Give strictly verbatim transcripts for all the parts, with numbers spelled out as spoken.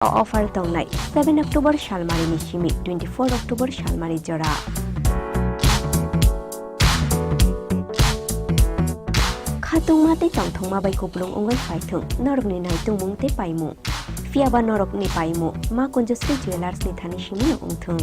O offer tongnai seven October salmarini simi twenty-four October salmari jora. Khatungma tei tongthokma bai kupulung wngwi phaithung norokni naitungmung tei paimung. Phiyaba norokni paimung Ma Kanjasri Jewellers ni thani simi wngthung.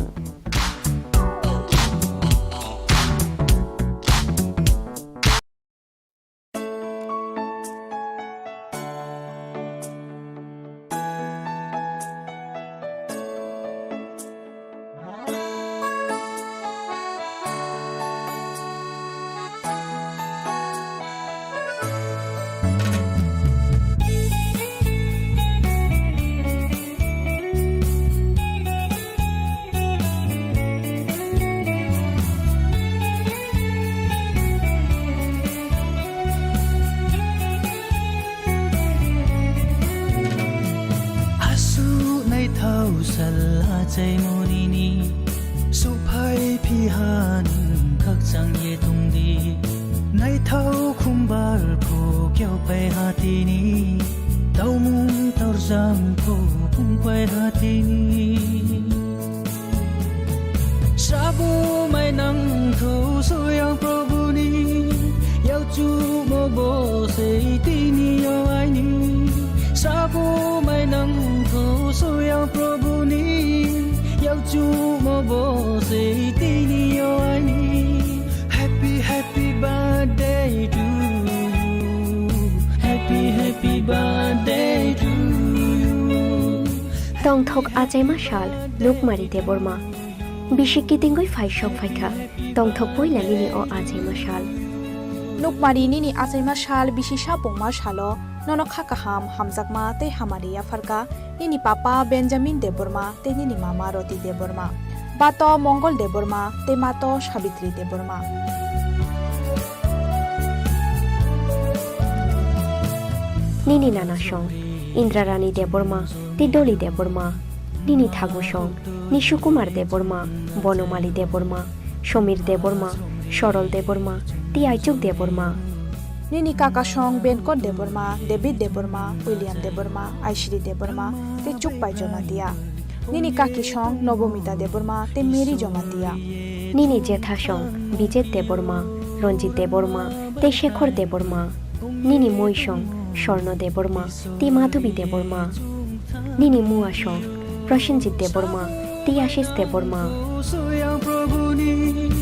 Aswk naithau sal achaimonini, suphai phiha nwng khakchang ye tongdi. Naithau khumbar phu kyaupai hatini, taumung torjang phu pungpai hatini. Srabo mainang tho soyang Prabhuni, yauchumo bo sei tini yo aini. Srabo mainang tho soyang Prabhuni, yauchumo bo sei tini yo aini. Happy, happy birthday to you. Happy, happy birthday to you. Tongthok achaima sal, Nukmari Debbarma. Bisi kitingwi phai sok phaikha, tongthok poila nini o achaima sal. Nukmari, nini achaima sal, bisi sapungma salo, nono kha kaham, hamjakma tei hamari yapharkha, nini papa Benjamin Debbarma tei nini mama Roti Debbarma, bato Mongol Debbarma tei mato Sabitri Debbarma. Nini nana song, Indrarani Debbarma tei Doli Debbarma. Nini thagu song, Nishu Kumar Debbarma, Bonomali Debbarma, Somir Debbarma, Sorol Debbarma tei Aichuk Debbarma. Nini kaka song, Benkot Debbarma, David Debbarma, William Debbarma, Aishri Debbarma tei Chukpai Jomatia. Nini kaki song, Nobomita Debbarma tei Mary Jomatia. Nini jetha song, Bijet Debbarma, Ranjit Debbarma tei Shekhor Debbarma. Nini moi song, Sorno Debbarma tei Madhubi Debbarma. Nini mua song, Prosenjit Debbarma tei Ashish Debbarma. Soyang Prabhuni,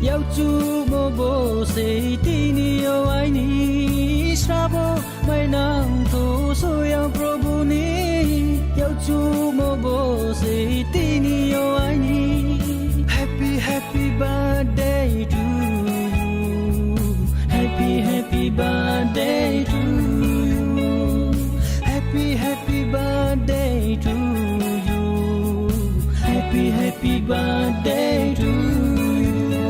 yauchumo bo sei tini yo aini. Srabo mainang tho soyang Prabhuni, yauchumo bo sei tini yo aini. Happy, happy birthday to you. Happy, happy birthday to you. Happy, happy birthday to you. Happy, happy birthday to you.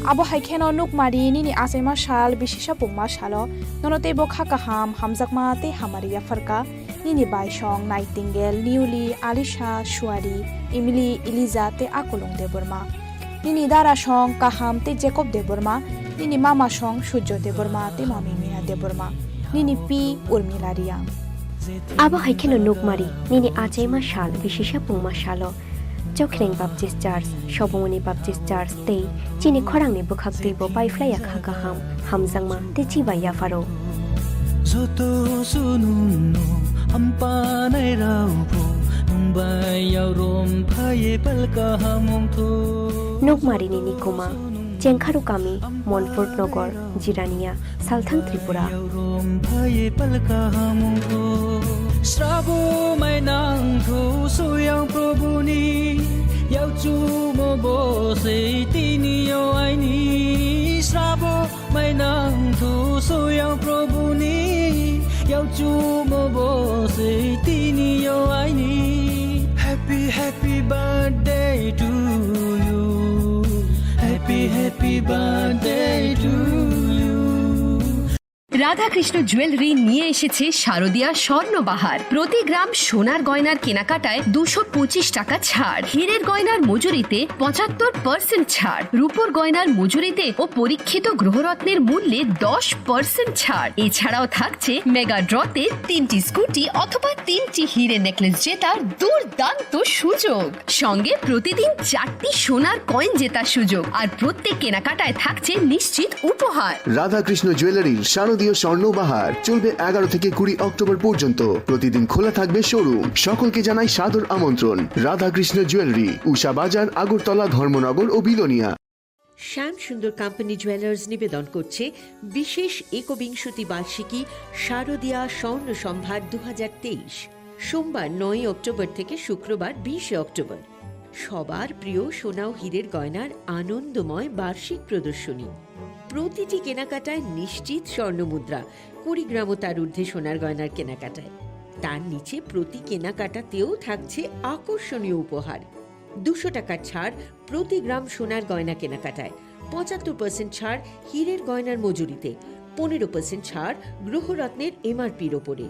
Abo hai kheno Nukmari, nini achaima sal, bisi sapungma salo, nono teibo kha kaham, hamjakma tei hamari yapharkha. Nini bai song, Nightingale, Niuli, Alisha, Suari, Emily, Eliza tei Akolong Debbarma. Nini dara song, Kaham tei Jacob Debbarma. Nini mama song, Surjo Debbarma tei mami Mina Debbarma. Nini pi, Urmila Riang. Abo hai kheno Nukmari, nini achaima sal, bisi sapungma salo. Chokhreng Baptist Church, Sobongoni Baptist Church tei chini khorangni bwkhak twibo paiphlaiya kha kaham, hamjakma tei chibai yapharo. Joto sunungno hampanai rao pho, nwng bai yao rom phaiye pal kaham wngtho. Nukmarini nikuma, Chengkharu kami, Monpur Nogor, Jirania, Salthang Tripura. Srabo mainang tho soyang Prabhuni, yauchumo bo sei tini yo aini. Srabo mainang tho soyang Prabhuni, yauchumo bo sei tini yo aini. Happy, happy birthday to you. Happy, happy birthday to you. Radhakrishna jewellery নিয়ে এসেছে শারদিয়া স্বর্ণ বাহার। প্রতি গ্রাম সোনার গয়নার কেনাকাটায় দুশো পঁচিশ টাকা ছাড়, হীরের গয়নার মজুরিতে পঁচাত্তর পার্সেন্ট ছাড়, রূপোর গয়নার মজুরিতে ও পরীক্ষিত গ্রহরত্নের মূল্যে দশ পার্সেন্ট ছাড়। এছাড়াও থাকছে মেগা ড্রতে তিনটি স্কুটি অথবা তিনটি হীরে নেকলেস জেতার দুর্দান্ত সুযোগ। সঙ্গে প্রতিদিন চারটি সোনার কয়েন জেতার সুযোগ, আর প্রত্যেক কেনাকাটায় থাকছে নিশ্চিত উপহার। রাধাকৃষ্ণ জুয়েলারির শারদীয় স্বর্ণ বাহার চলবে এগারো থেকে কুড়ি অক্টোবর পর্যন্ত। প্রতিদিন খোলা থাকবে শোরুম। সকলকে জানাই সাদর আমন্ত্রণ। রাধাকৃষ্ণ জুয়েলারি, উষা বাজার, আগরতলা, ধর্মনগর ও বিলোনিয়া। শ্যাম সুন্দর কোম্পানি জুয়েলার্স নিবেদন করছে বিশেষ একবিংশতি বার্ষিকী শারদীয়া স্বর্ণ সম্ভার দু হাজার তেইশ, সোমবার নয়ই অক্টোবর থেকে শুক্রবার বিশে অক্টোবর। সবার প্রিয় সোনা ও হীরের গয়নার আনন্দময় বার্ষিক প্রদর্শনী। প্রতিটি কেনাকাটায় নিশ্চিত স্বর্ণ মুদ্রা, কুড়ি গ্রাম ও তার ঊর্ধ্বে সোনার গয়নার কেনাকাটায়। তার নিচে প্রতি কেনাকাটাতেও থাকছে আকর্ষণীয় উপহার। দুশো টাকার ছাড় প্রতি গ্রাম সোনার গয়না কেনাকাটায়, পঁচাত্তর পার্সেন্ট ছাড় হীরের গয়নার মজুরিতে, পনেরো পার্সেন্ট ছাড় গ্রহরত্নের এমআরপির ওপরে।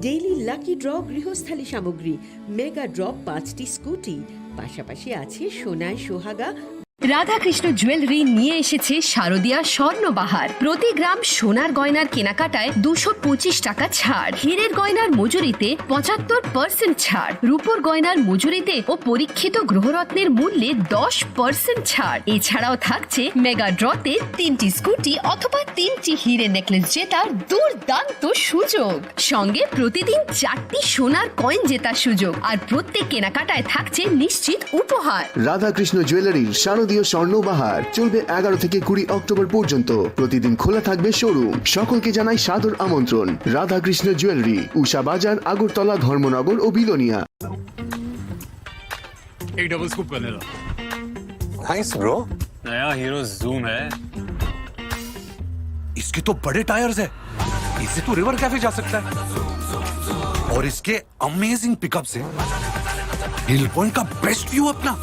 ডেইলি লাকি ড্র গৃহস্থালী সামগ্রী, মেগা ড্র পাঁচটি স্কুটি, পাশাপাশি আছে সোনায় সোহাগা। রাধাকৃষ্ণ জুয়েলারি নিয়ে এসেছে শারদীয়া স্বর্ণ বাহার। প্রতি গ্রাম সোনার গয়নার কেনাকাটায় দুশো পঁচিশ টাকা ছাড়, হীরের গয়নার মজুরিতে পঁচাত্তর পার্সেন্ট ছাড়, রূপোর গয়নার মজুরিতে ও পরীক্ষিত গ্রহরত্নের মূল্যে দশ পার্সেন্ট ছাড়। এছাড়াও থাকছে মেগা ড্রতে তিনটি স্কুটি অথবা তিনটি হীরে নেকলেস জেতার দুর্দান্ত সুযোগ। সঙ্গে প্রতিদিন চারটি সোনার কয়েন জেতার সুযোগ, আর প্রত্যেক কেনাকাটায় থাকছে নিশ্চিত উপহার। রাধাকৃষ্ণ জুয়েলারির শারদীয় স্বর্ণ বাহার চলবে এগারো থেকে কুড়ি অক্টোবর পর্যন্ত। প্রতিদিন খোলা থাকবে শোরুম। সকলকে জানাই সাদর আমন্ত্রণ। রাধাকৃষ্ণ জুয়েলারি, উষা বাজার, আগরতলা, ধর্মনগর ও বিলোনিয়া। एक double scoop vanilla. Nice bro. नया हीरो जूम है। इसके तो बड़े टायर्स है, इससे तो रिवर कैफे जा सकता है। और इसके अमेजिंग पिकअप से हिल पॉइंट का बेस्ट व्यू अपना,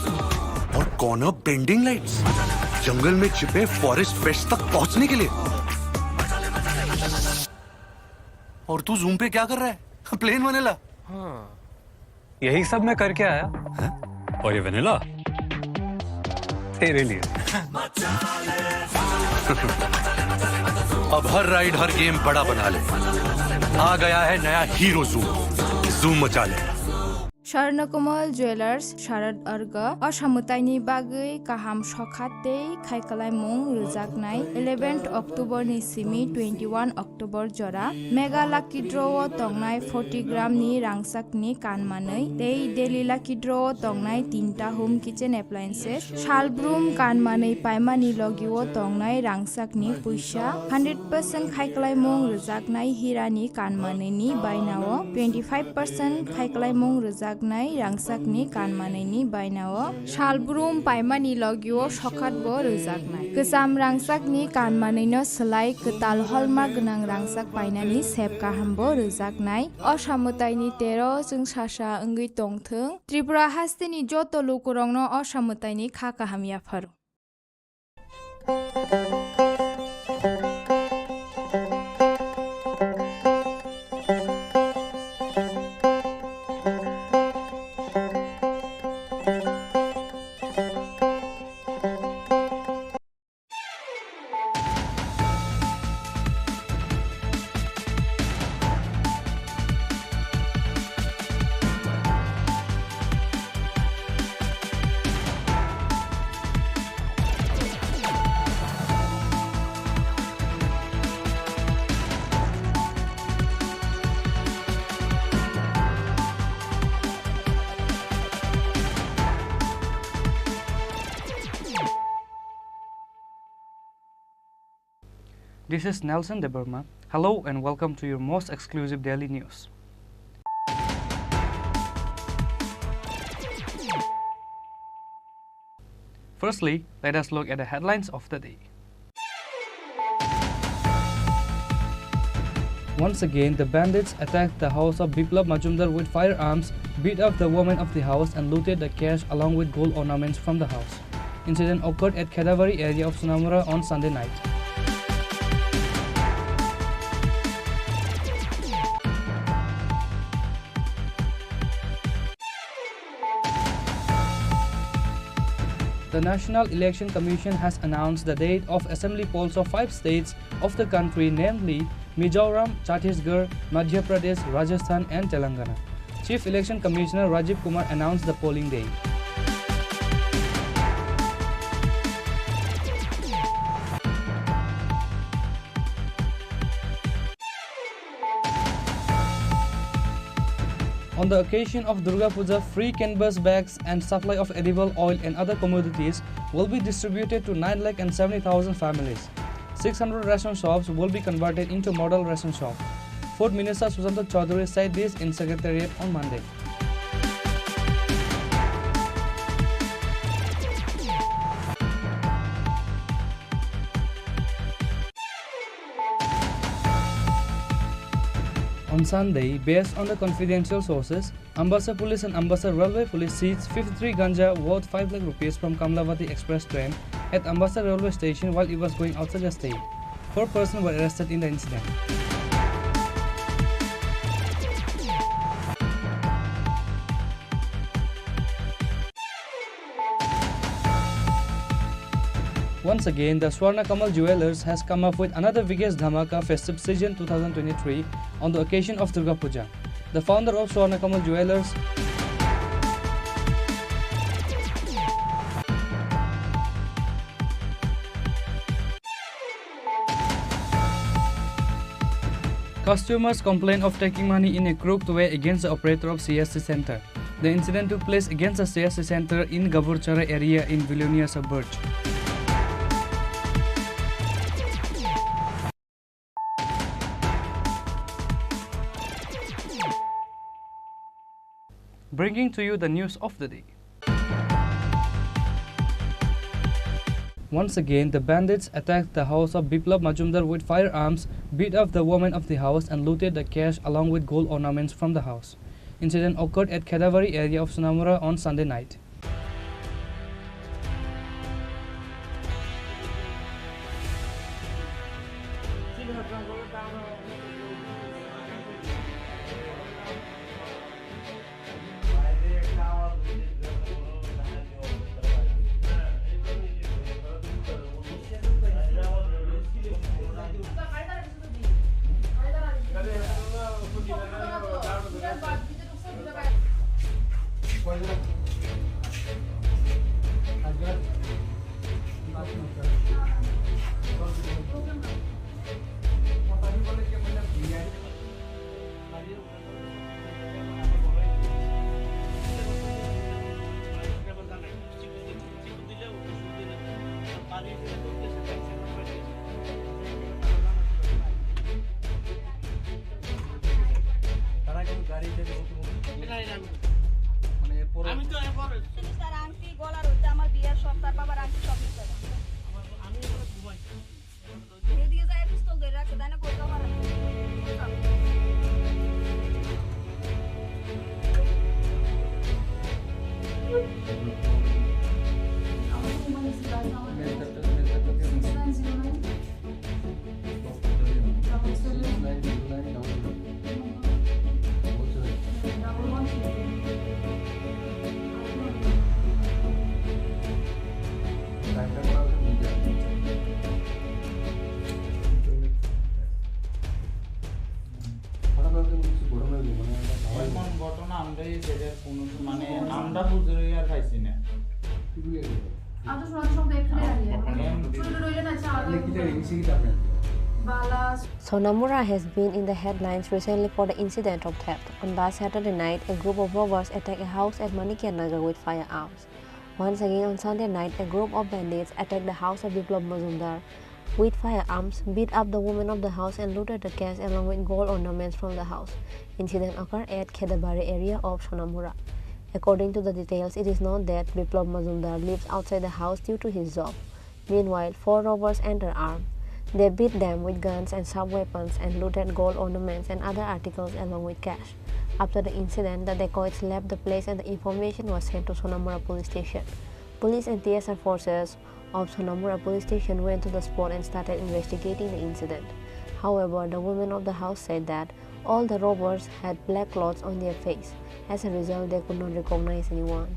और कॉर्नर बेंडिंग लाइट्स, जंगल में छिपे फॉरेस्ट फ्रेश तक पहुंचने के लिए। और तू जूम पे क्या कर रहा है? Plane vanilla. हाँ। यही सब मैं करके आया। हैं? और ये वनीला तेरे लिए। अब हर राइड, हर गेम बड़ा बना ले। आ गया है नया हीरो जूम। जूम मचा ले। Swarnakomal Jewelers, Sharad Arga, o samwtaini bagwi kaham sokha tei khaikwlaimung rwjaknai eleventh October ni simi twenty-one October jora Mega Lucky Draw o tongnai forty gram ni rangchak ni kan manwi tei Daily Lucky Draw o tongnai tinta home kitchen appliances, salbrum kan manwi paimani logi o tongnai rangchak ni puisa, hundred percent khaikwlaimung rwjaknai hira ni kan manwi ni baina o twenty-five percent khaikwlaimung rwjaknai rangchak ni kan manwi ni baina o salbrum paimani logi o sokhat bo rwjaknai. Kwcham rangchak ni kan manwi no swlai kwtal holma gwnang rangchak painani sep kaham bo rwjaknai. O samwtaini tero chwngsasa wngwi tongthwng. Tripura hasteni joto lukurokno o samwtaini kha kaham yapharo. This is Nelson Debbarma. Hello and welcome to your most exclusive daily news. Firstly, let us look at the headlines of the day. Once again, the bandits attacked the house of Biplab Majumdar with firearms, beat up the woman of the house, and looted the cash along with gold ornaments from the house. Incident occurred at Khedabari area of Sonamura on Sunday night. The National Election Commission has announced the date of assembly polls of five states of the country, namely Mizoram, Chhattisgarh, Madhya Pradesh, Rajasthan, and Telangana. Chief Election Commissioner Rajiv Kumar announced the polling day. On the occasion of Durga Puja, free canvas bags and supply of edible oil and other commodities will be distributed to nine lakh and seventy thousand families. Six hundred ration shops will be converted into model ration shop. Food Minister Sushanta Chowdhury said this in Secretariat on Monday. On Sunday, based on the confidential sources, Ambassa Police and Ambassa Railway Police seized fifty-three ganja worth five lakh rupees from Kamlavati Express train at Ambassa Railway Station while it was going outside the state. Four persons were arrested in the incident. Once again, the Swarna Kamal Jewelers has come up with another biggest dhamaka festive season two thousand twenty-three on the occasion of Durga Puja. The founder of Swarna Kamal Jewelers, customers complain of taking money in a crooked way against the operator of C S C center. The incident took place against the C S C center in Gaburchara area in Belonia suburb. Bringing to you the news of the day. Once again, the bandits attacked the house of Biplab Majumdar with firearms, beat up the woman of the house, and looted the cash along with gold ornaments from the house. Incident occurred at Khedabari area of Sonamura on Sunday night. আমি তো এরপরে। জিনিস তার আংটি, গলার ওইটা আমার বিয়ার সব, তার বাবার আংটি সব নিতে হবে। এদিকে যায় পিস্তল ধরে রাখছে, তাই না? কই তো আমার। এমন ঘটনা আমরা এই জায়গায় কোনো, মানে, আমরা বুঝে আর পাইছি না। Sonamura has been in the headlines recently for the incident of theft. On last Saturday night, a group of robbers attacked a house at Manikya Nagar with firearms. Once again on Sunday night, a group of bandits attacked the house of Biplab Majumdar with firearms, beat up the woman of the house and looted the cash along with gold ornaments from the house. Incident occurred at Khedabari area of Sonamura. According to the details, it is known that Biplab Majumdar lives outside the house due to his job. Meanwhile, four robbers entered armed. They beat them with guns and sharp weapons and looted gold ornaments and other articles along with cash. After the incident, the dacoits left the place and the information was sent to Sonamura police station. Police and T S R forces of Sonamura police station went to the spot and started investigating the incident. However, the woman of the house said that all the robbers had black clothes on their face. As a result, they could not recognize anyone.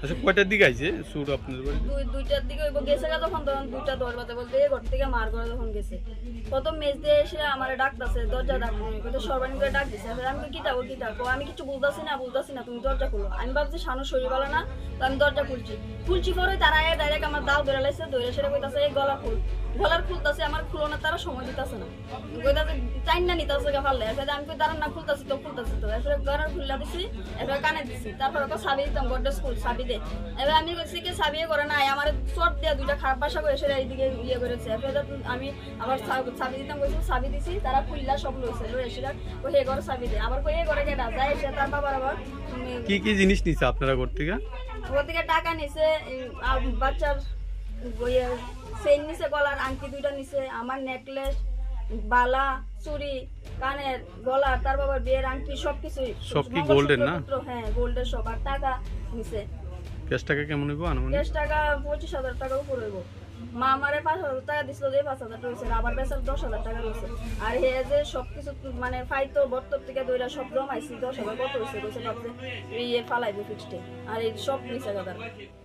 আচ্ছা, কয়টার দিকে আইছে চুর আপনাদের বাড়িতে? দুই দুইটার দিকে হইব গেছে গা, যখন তখন দুইটা দশ বাজে বলতে এই ঘর থেকে মার করে যখন গেছে, প্রথম মেজ দিয়ে এসে আমার ডাকতেছে, দরজা ডাক, তো সর্বাণীকে ডাক দিছে। আমি কি থাকো কি থাকো, আমি কিছু বুঝতেছি না, বুঝতেছি না, তুমি দরজা খুলো। আমি ভাবছি শানু শরীর ভালো না, তো আমি দরজা খুলছি। খুলছি পরে তারা ডাইরেক্ট আমার দাও ধরে লাইছে, ধরে সেটা কইতাছে এই গলা খুল, গলার খুলতাছে, আমার খুলো না, তারা সময় দিতাছে না। কইতাছে, "টাইম না নিতাছে গা পারলে।" এরপরে আমি কই, "দাঁড়ান না, খুলতাছি তো, খুলতাছি তো।" এরপরে ঘরের খুললা দিছি, এরপরে কানে দিছি। তারপরে কই, "চাবি দিতাম, গডরেজ খুল, চাবি দে।" এবার আমি কইছি কি, "চাবি এ করে নাই, আমার চট দিয়ে দুইটা খারাপ ভাষা কই এসে এইদিকে ইয়ে করেছে।" এরপরে তো আমি আবার চা-, চাবি দিতাম কইছি, চাবি দিছি, তারা খুললা সব লইছে, লই এসে ও হে ঘরে চাবি দে। আবার কই, "এ ঘরে কেডা?" যাই এসে তার বাবার আবার, উম, কি কি জিনিস নিছে আপনারা ঘর থেকে? ঘর থেকে টাকা নিছে, এই, আ, বাচ্চার ইয়ে, চেইন নিছে, গলার আংটি দুইটা নিছে, আমার নেকলেস, বালা, চুড়ি, কানের, গলার, তার বাবার বিয়ের আংটি, সবকিছুই। সব কি মঙ্গলসূত্র, গোল্ডের না? পুত্র, হ্যাঁ, গোল্ডের সব। আর টাকা নিছে। ক্যাশ টাকা কেমন হইব আনুমানিক? ক্যাশ টাকা পঁচিশ হাজার টাকা উপরে হইব। মা আমারে পাঁচ হাজার টাকা দিছিল, যে পাঁচ হাজার টাকা রয়েছে, রাবার বেচার দশ হাজার টাকা রয়েছে। আর হে যে সবকিছু মানে ফাইতো বত্তর থেকে দইরা সব জমাইছি, দশ হাজার কত হয়েছে, কইছে বাপরে ইয়ে ফালাইবো ফিক্সডে। আর এই সব নিছে কথা।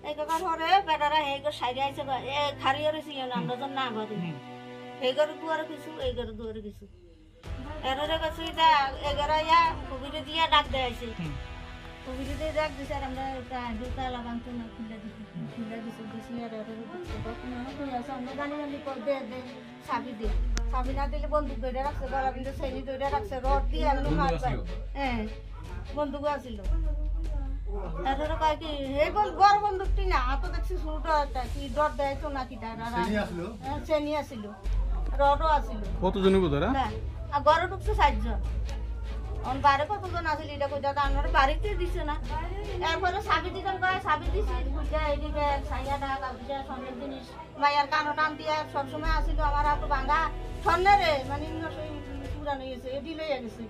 এই কথা ধরে বেটারা হে গো সাইডে আইছে গো, এ খারিয়ে রইছে, ইয়ে নাম নজর না বাদে। হুম। হে গো দুয়ারে কিছু, এই গো দুয়ারে কিছু। এররে গেছে এটা এগারো ইয়া, কবিরে দিয়া ডাক দেয় আইছে। হুম। কবিরে দিয়ে ডাক দিছে, আর আমরা এটা জুতা লাগান তো না, খুলে দিছে। হুম। খুলে দিছে, দিছি আর এররে দিছে। কখন আমার কই আছে, আমরা জানি না, নি কই দে, দে, চাবি দে। চাবি না দিলে বন্দুক ধরে রাখছে, গলা কিন্তু সেনি ধরে রাখছে, রড দিয়ে এমনি বন্দুক মারবে। আছিল? হ্যাঁ, বন্দুক আছিল। এররে কয় কি, এই বল-, বড় বন্দুকটি না, অত দেখছি ছোট একটা, কি ডর দেয় তো নাকি তার, আর সেনি আছিল? হ্যাঁ, সেনি আছিল। রডও আছিল। কতজন হইব তারা? না, আর ঘরে ঢুকছে চারজন। অন বাইরে কতজন আছিল এটা কইতে তো আমার বাড়িতে দিছে না। এরপরে চাবি দিতাম কয়, চাবি দিছি, বুঝা এই দিবে, সাইয়া ডাক, আবুজা, স্বর্ণের জিনিস। মায়ার কানো টান দিয়া সবসময় আছিল, আমার হাত ভাঙা, স্বর্ণের, মানে, ইন্ন সেই পুরানো হয়েছে, এডি লইয়া গেছে।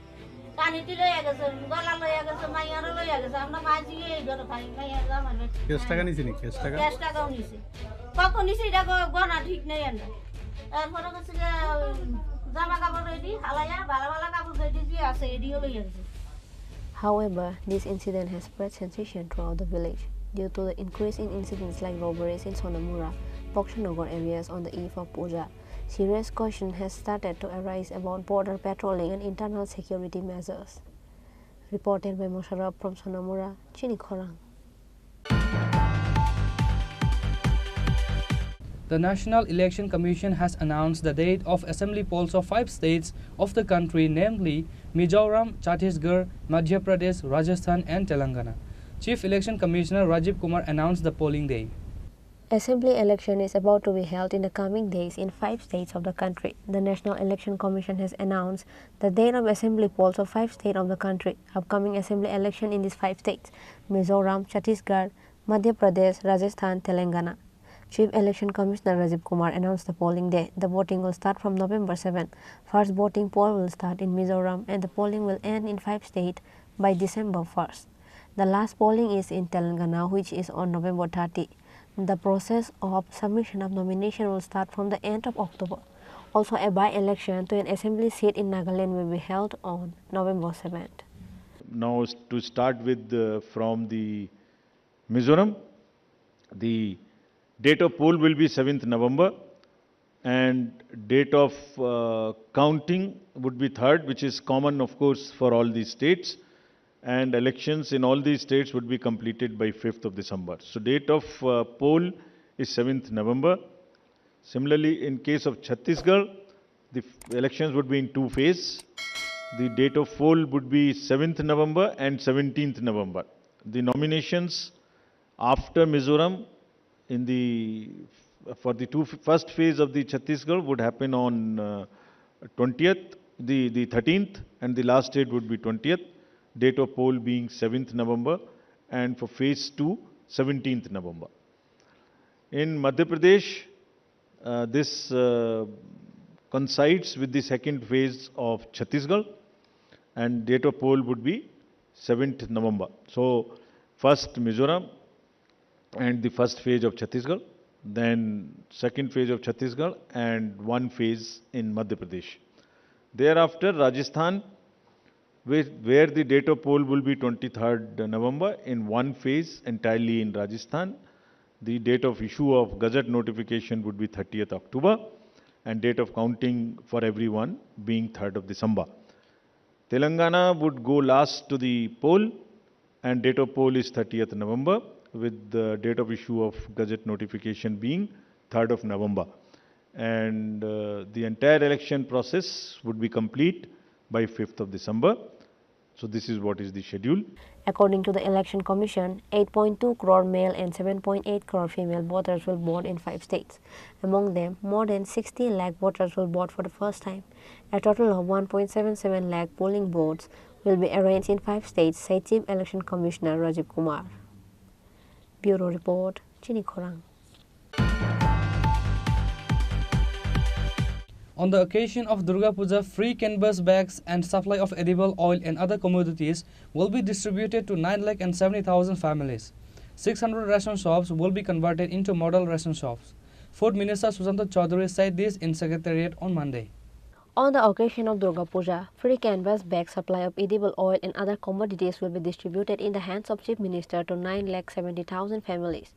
কানিটি লইয়া গেছে, গলা লইয়া গেছে, মাইয়ারও লইয়া গেছে। আমরা মাঝে এই ঘরে খাই, মাইয়ার আমার বেটি। ক্যাশ টাকা নিছে নি? ক্যাশ টাকা? ক্যাশ টাকাও নিছে। কখন নিছে এটা গ-, গনা ঠিক নেই আমরা। এরপরে গেছে যে, উম, জামা কাপড় রেডি, হালাইয়া, ভালা ভালা কাপড় রেডি যে আছে, এডিও লইয়া গেছে। However, this incident has spread sensation throughout the village due to the increase in incidents like robberies in Sonamura, Bokshanagar areas on the eve of Puja. Serious question has started to arise about border patrolling and internal security measures. Reported by Mosharaf from Sonamura, Chini Khorang. The National Election Commission has announced the date of assembly polls of five states of the country, namely Mizoram, Chhattisgarh, Madhya Pradesh, Rajasthan, and Telangana. Chief Election Commissioner Rajiv Kumar announced the polling day. Assembly election is about to be held in the coming days in five states of the country. The National Election Commission has announced the date of assembly polls of five states of the country. Upcoming assembly election in these five states: Mizoram, Chhattisgarh, Madhya Pradesh, Rajasthan, Telangana. Chief Election Commissioner Rajiv Kumar announced the polling day. The voting will start from November seven. First voting poll will start in Mizoram and the polling will end in five states by December first. The last polling is in Telangana, which is on November thirty. The process of submission of nomination will start from the end of October. Also, a by-election to an assembly seat in Nagaland will be held on November seventh. Now, s-, to start with, uh, from the Mizoram, the date of poll will be seventh November, and date of, uh, counting would be third, which is common, of course, for all these states, and elections in all these states would be completed by fifth of December. So, date of, uh, poll is seventh November. Similarly, in case of Chhattisgarh, the f-, elections would be in two phase. The date of poll would be seventh November and seventeenth November. The nominations after Mizoram in the, for the two f-, first phase of the Chhattisgarh would happen on, uh, twentieth, the, the thirteenth, and the last date would be twentieth, date of poll being seventh November, and for phase two, seventeenth November. In Madhya Pradesh, uh, this, uh, coincides with the second phase of Chhattisgarh, and date of poll would be seventh November. So, first Mizoram and the first phase of Chhattisgarh, then second phase of Chhattisgarh, and one phase in Madhya Pradesh. Thereafter, Rajasthan, where, where the date of poll will be twenty-third November in one phase entirely in Rajasthan. The date of issue of gazette notification would be thirtieth October, and date of counting for everyone being third of December. Telangana would go last to the poll, and date of poll is thirtieth November, with the date of issue of gazette notification being third of November. And, uh, the entire election process would be complete by fifth of December. So this is what is the schedule. According to the Election Commission, eight point two crore male and seven point eight crore female voters will vote in five states. Among them, more than sixty lakh voters will vote for the first time. A total of one point seven seven lakh polling booths will be arranged in five states, said Chief Election Commissioner Rajiv Kumar. Bureau Report, Chini Khorang. On the occasion of Durga Puja, free canvas bags and supply of edible oil and other commodities will be distributed to nine lakh and seventy thousand families. Six hundred ration shops will be converted into model ration shops. Food Minister Sushanta Chowdhury said this in Secretariat on Monday. On the occasion of Durga Puja, free canvas bag supply of edible oil and other commodities will be distributed in the hands of Chief Minister to nine lakh seventy thousand families.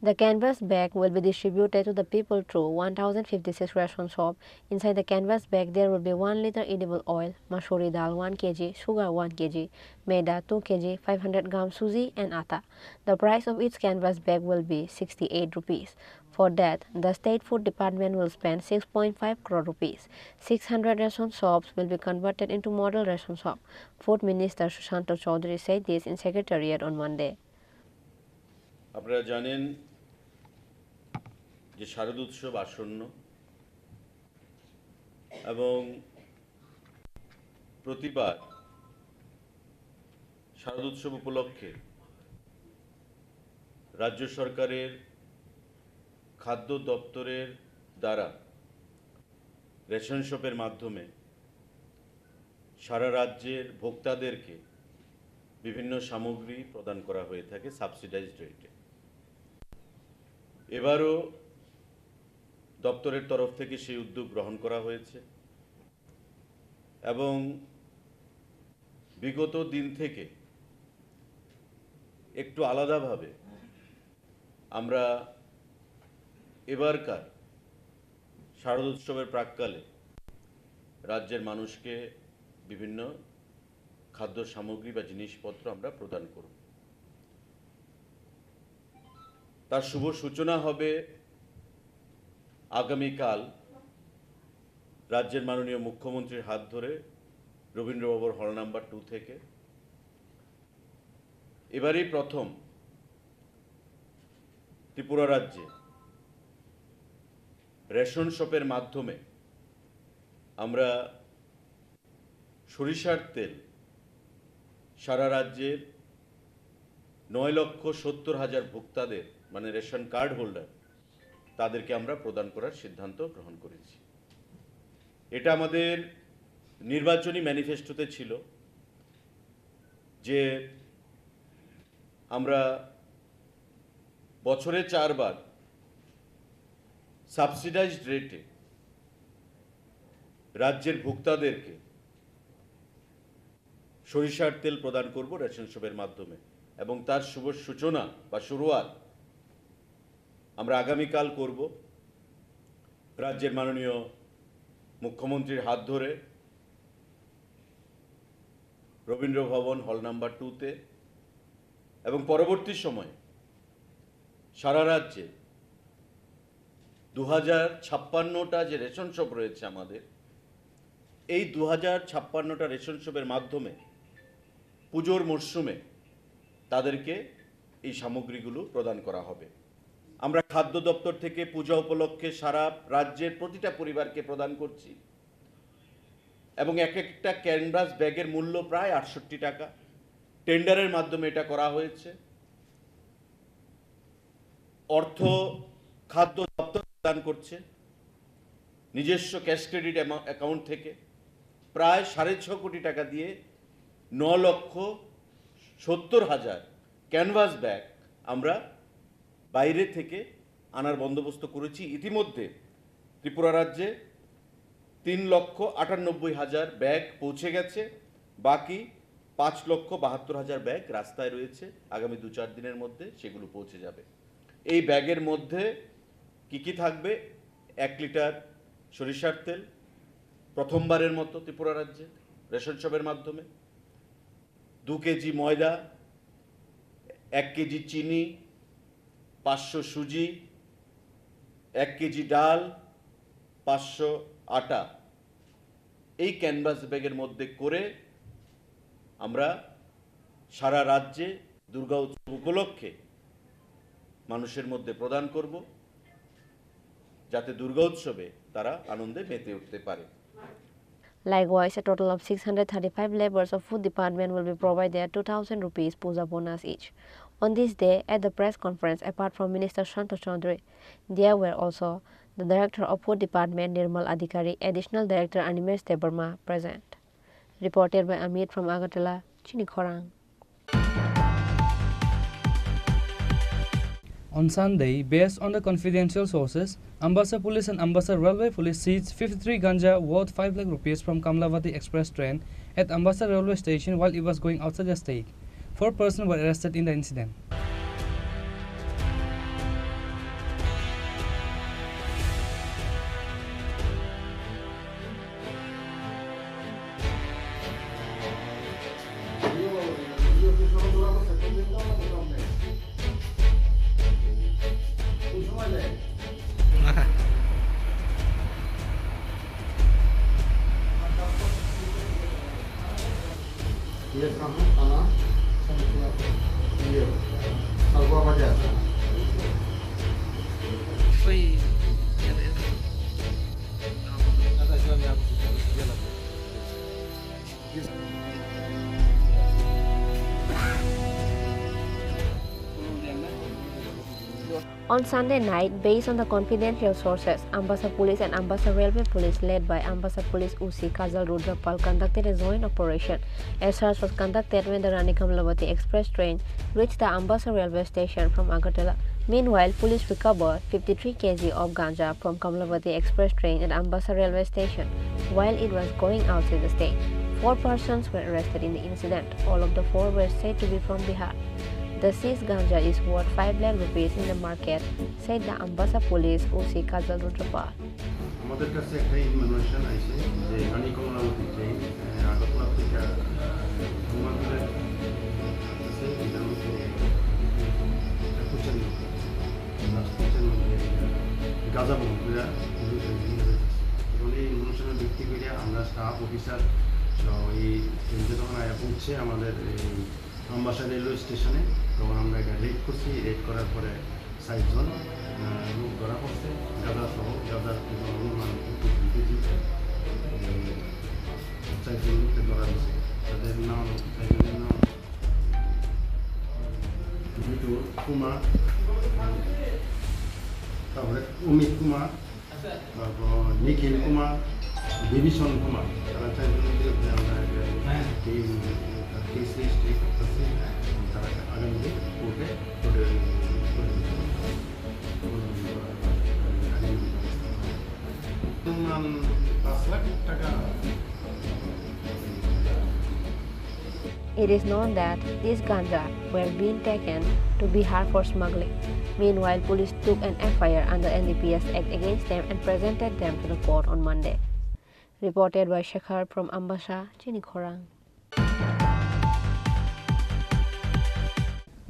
The canvas bag will be distributed to the people through one thousand fifty-six ration shop. Inside the canvas bag, there will be one liter edible oil, masuri dal one kg, sugar one kg, maida two kg, five hundred gram suji and atta. The price of each canvas bag will be sixty-eight rupees. For that, the State Food Department will spend six point five crore rupees. Six hundred ration shops will be converted into model ration shop. Food Minister Sushanta Chowdhury said this in Secretariat on Monday. আপনারা জানেন যে শারদ উৎসব আসন্ন এবং প্রতিবার শারদ উৎসব উপলক্ষে রাজ্য সরকারের খাদ্য দপ্তরের দ্বারা রেশন শপের মাধ্যমে সারা রাজ্যের ভোক্তাদেরকে বিভিন্ন সামগ্রী প্রদান করা হয়ে থাকে সাবসিডাইজড রেটে। এবারও দপ্তরের তরফ থেকে সেই উদ্যোগ গ্রহণ করা হয়েছে এবং বিগত দিন থেকে একটু আলাদাভাবে আমরা এবারকার শারদ উৎসবের প্রাক্কালে রাজ্যের মানুষকে বিভিন্ন খাদ্য সামগ্রী বা জিনিসপত্র আমরা প্রদান করব। তার শুভ সূচনা হবে আগামীকাল রাজ্যের মাননীয় মুখ্যমন্ত্রীর হাত ধরে রবীন্দ্র ভবন হল নাম্বার টু থেকে। এবারই প্রথম ত্রিপুরা রাজ্যে রেশন শপের মাধ্যমে আমরা সরিষার তেল সারা রাজ্যের নয় লক্ষ সত্তর হাজার ভোক্তাদের, মানে রেশন কার্ড হোল্ডার, তাদেরকে আমরা প্রদান করার সিদ্ধান্ত গ্রহণ করেছি। এটা আমাদের নির্বাচনী ম্যানিফেস্টোতে ছিল যে আমরা বছরে চারবার সাবসিডাইজড রেটে রাজ্যের ভোক্তাদেরকে সরিষার তেল প্রদান করব রেশন শপের মাধ্যমে এবং তার শুভ সূচনা বা শুরুয়াত আমরা আগামীকাল করব রাজ্যের মাননীয় মুখ্যমন্ত্রীর হাত ধরে রবীন্দ্র ভবন হল নাম্বার টুতে এবং পরবর্তী সময়ে সারা রাজ্যে দু হাজার ছাপ্পান্নটা যে রেশন শপ রয়েছে আমাদের, এই দু হাজার ছাপ্পান্নটা রেশন শপের মাধ্যমে পুজোর মরশুমে তাদেরকে এই সামগ্রীগুলো প্রদান করা হবে। আমরা খাদ্য দপ্তর থেকে পূজা উপলক্ষে সারা রাজ্যের প্রতিটা পরিবারকে প্রদান করছি এবং এক একটা ক্যানভাস ব্যাগের মূল্য প্রায় আটষট্টি টাকা। টেন্ডারের মাধ্যমে এটা করা হয়েছে। অর্থ খাদ্য দপ্তর প্রদান করছে নিজস্ব ক্যাশ ক্রেডিট অ্যামা-, অ্যাকাউন্ট থেকে। প্রায় সাড়ে ছ কোটি টাকা দিয়ে ন লক্ষ সত্তর হাজার ক্যানভাস ব্যাগ আমরা বাইরে থেকে আনার বন্দোবস্ত করেছি। ইতিমধ্যে ত্রিপুরা রাজ্যে তিন লক্ষ আটানব্বই হাজার ব্যাগ পৌঁছে গেছে। বাকি পাঁচ লক্ষ বাহাত্তর হাজার ব্যাগ রাস্তায় রয়েছে, আগামী দু চার দিনের মধ্যে সেগুলো পৌঁছে যাবে। এই ব্যাগের মধ্যে কি কি থাকবে? এক লিটার সরিষার তেল, প্রথমবারের মতো ত্রিপুরা রাজ্যে রেশন শপের মাধ্যমে, দু কেজি ময়দা, এক কেজি চিনি, পাঁচশো সুজি, এক কেজি ডাল, পাঁচশো আটা। এই ক্যানভাস ব্যাগের মধ্যে করে আমরা সারা রাজ্যে দুর্গা উৎসব উপলক্ষে মানুষের মধ্যে প্রদান করব, যাতে দুর্গা উৎসবে তারা আনন্দে মেতে উঠতে পারে। Likewise, a total of six hundred thirty-five laborers of food department will be provided two thousand rupees puja bonus each. On this day, at the press conference, apart from Minister Santosh Chaudhary, there were also the Director of Food Department Nirmal Adhikari, Additional Director Animesh Debbarma present. Reported by Amit from Agartala, Chini Khorang. On Sunday, based on the confidential sources, Ambassa Police and Ambassa Railway Police seized fifty-three ganja worth five lakh rupees from Kamlavati Express train at Ambassa Railway Station while it was going outside the state. Four persons were arrested in the incident. Iya, sama, sama. Iya, Salwa Bajar. Wih, iya, iya. On Sunday night, based on the confidential sources, Ambassa Police and Ambassa Railway Police, led by Ambassa Police O C Kajal Rudrapal, conducted a joint operation. A search was conducted when the Rani Kamlawati Express train reached the Ambassa railway station from Agartala. Meanwhile, police recovered fifty-three K G of ganja from Kamlawati Express train at Ambassa railway station while it was going outside the state. Four persons were arrested in the incident. All of the four were said to be from Bihar. The seized ganja is worth five lakh rupees in the market, said the Ambassa Police O C Kajal Rudrapal. আমাদের কাছে একটা ইনফরমেশন আইছে যে রানী কমলাবতী ট্রেন, আহ, আগরতলা থেকে, আহ, বোমাগুলা আছে, এটার মধ্যে একটা কুচানি আছে। লাস্ট কুচানির মধ্যে গাঁজা বোমাগুলা নিয়ে যাচ্ছে। এবং এই ইনফরমেশনের ভিত্তি করে আমরা স্টাফ অফিসার, তো এই ট্রেনটা যখন আয়া পৌঁছে আমাদের এই আমবাসা রেলওয়ে স্টেশনে, তখন আমরা এটা রেড করছি। রেড করার পরে চারজন, আহ, লোক ধরা পড়ছে, গাঁজা সহ, গাঁজার কোনো অনুমান একটু ভুল কেজি, উম, চারজন লোককে ধরা হয়েছে। তাদের নাম, চারজনের নাম বিটু কুমার, তারপরে অমিত কুমার, তারপর নিখিল কুমার, বিভীষণ কুমার, তারা চারজনকে আমরা একটা টিম, একটা কেস রেজিস্ট্রি করতেছি। তারা আগামী দিন কোর্টে, কোর্টে, কোর্টে অনুমান পাঁচ লাখ টাকা। It is known that these ganja were being taken to Bihar for smuggling. Meanwhile, police took an F I R under N D P S Act against them and presented them to the court on Monday. Reported by Shekhar from Ambassa, Chini Khorang.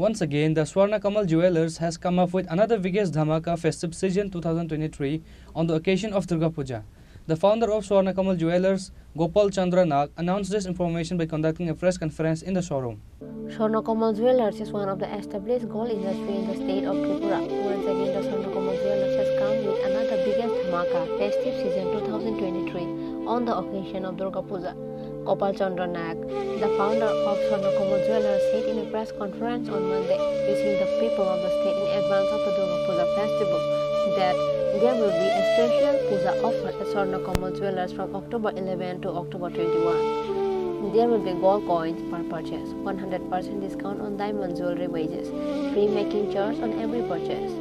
Once again, the Swarna Kamal Jewelers has come up with another biggest dhamaka festive season two thousand twenty-three on the occasion of Durga Puja. The founder of Swarna Kamal Jewelers, Gopal Chandra Nag, announced this information by conducting a press conference in the showroom. Swarna Kamal Jewelers is one of the established gold industry in the state of Tripura. Once again, the Swarna Kamal Jewelers has come with another biggest dhamaka, festive season two thousand twenty-three, on the occasion of Durga Puja. Gopal Chandra Nag, the founder of Swarna Kamal Jewelers, said in a press conference on Monday, wishing the people of the state in advance of the Durga Puja festival, that there will be a special puja offer at Swarna Kamal Jewelers from October eleven to October twenty-one. There will be gold coins per purchase, one hundred percent discount on diamond jewelry wages, free making charge on every purchase.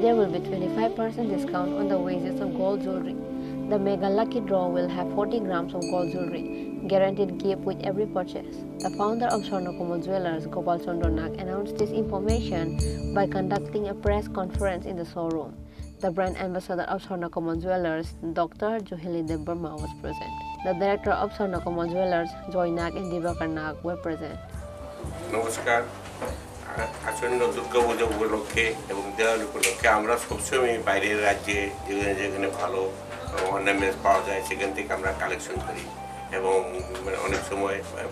There will be twenty-five percent discount on the wages of gold jewelry. The mega lucky draw will have forty grams of gold jewelry. guaranteed gift with every purchase. The founder of Swarnakomal Jewelers, Gopal Chandra Nag, announced this information by conducting a press conference in the showroom. The brand ambassador of Swarnakomal Jewelers, Doctor Juhili Debbarma, was present. The director of Swarnakomal Jewelers, Joy Nag and Dibakar Nag, were present. নমস্কার। আ-, আসন্ন দুর্গা পুজো উপলক্ষে এবং দেওয়ালি উপলক্ষে আমরা সবসময় বাইরের রাজ্যে যেখানে যেখানে ভালো অর্নামেন্টস পাওয়া যায়, সেখান থেকে আমরা কালেকশন করি এবং, মানে, অনেক সময়, আ,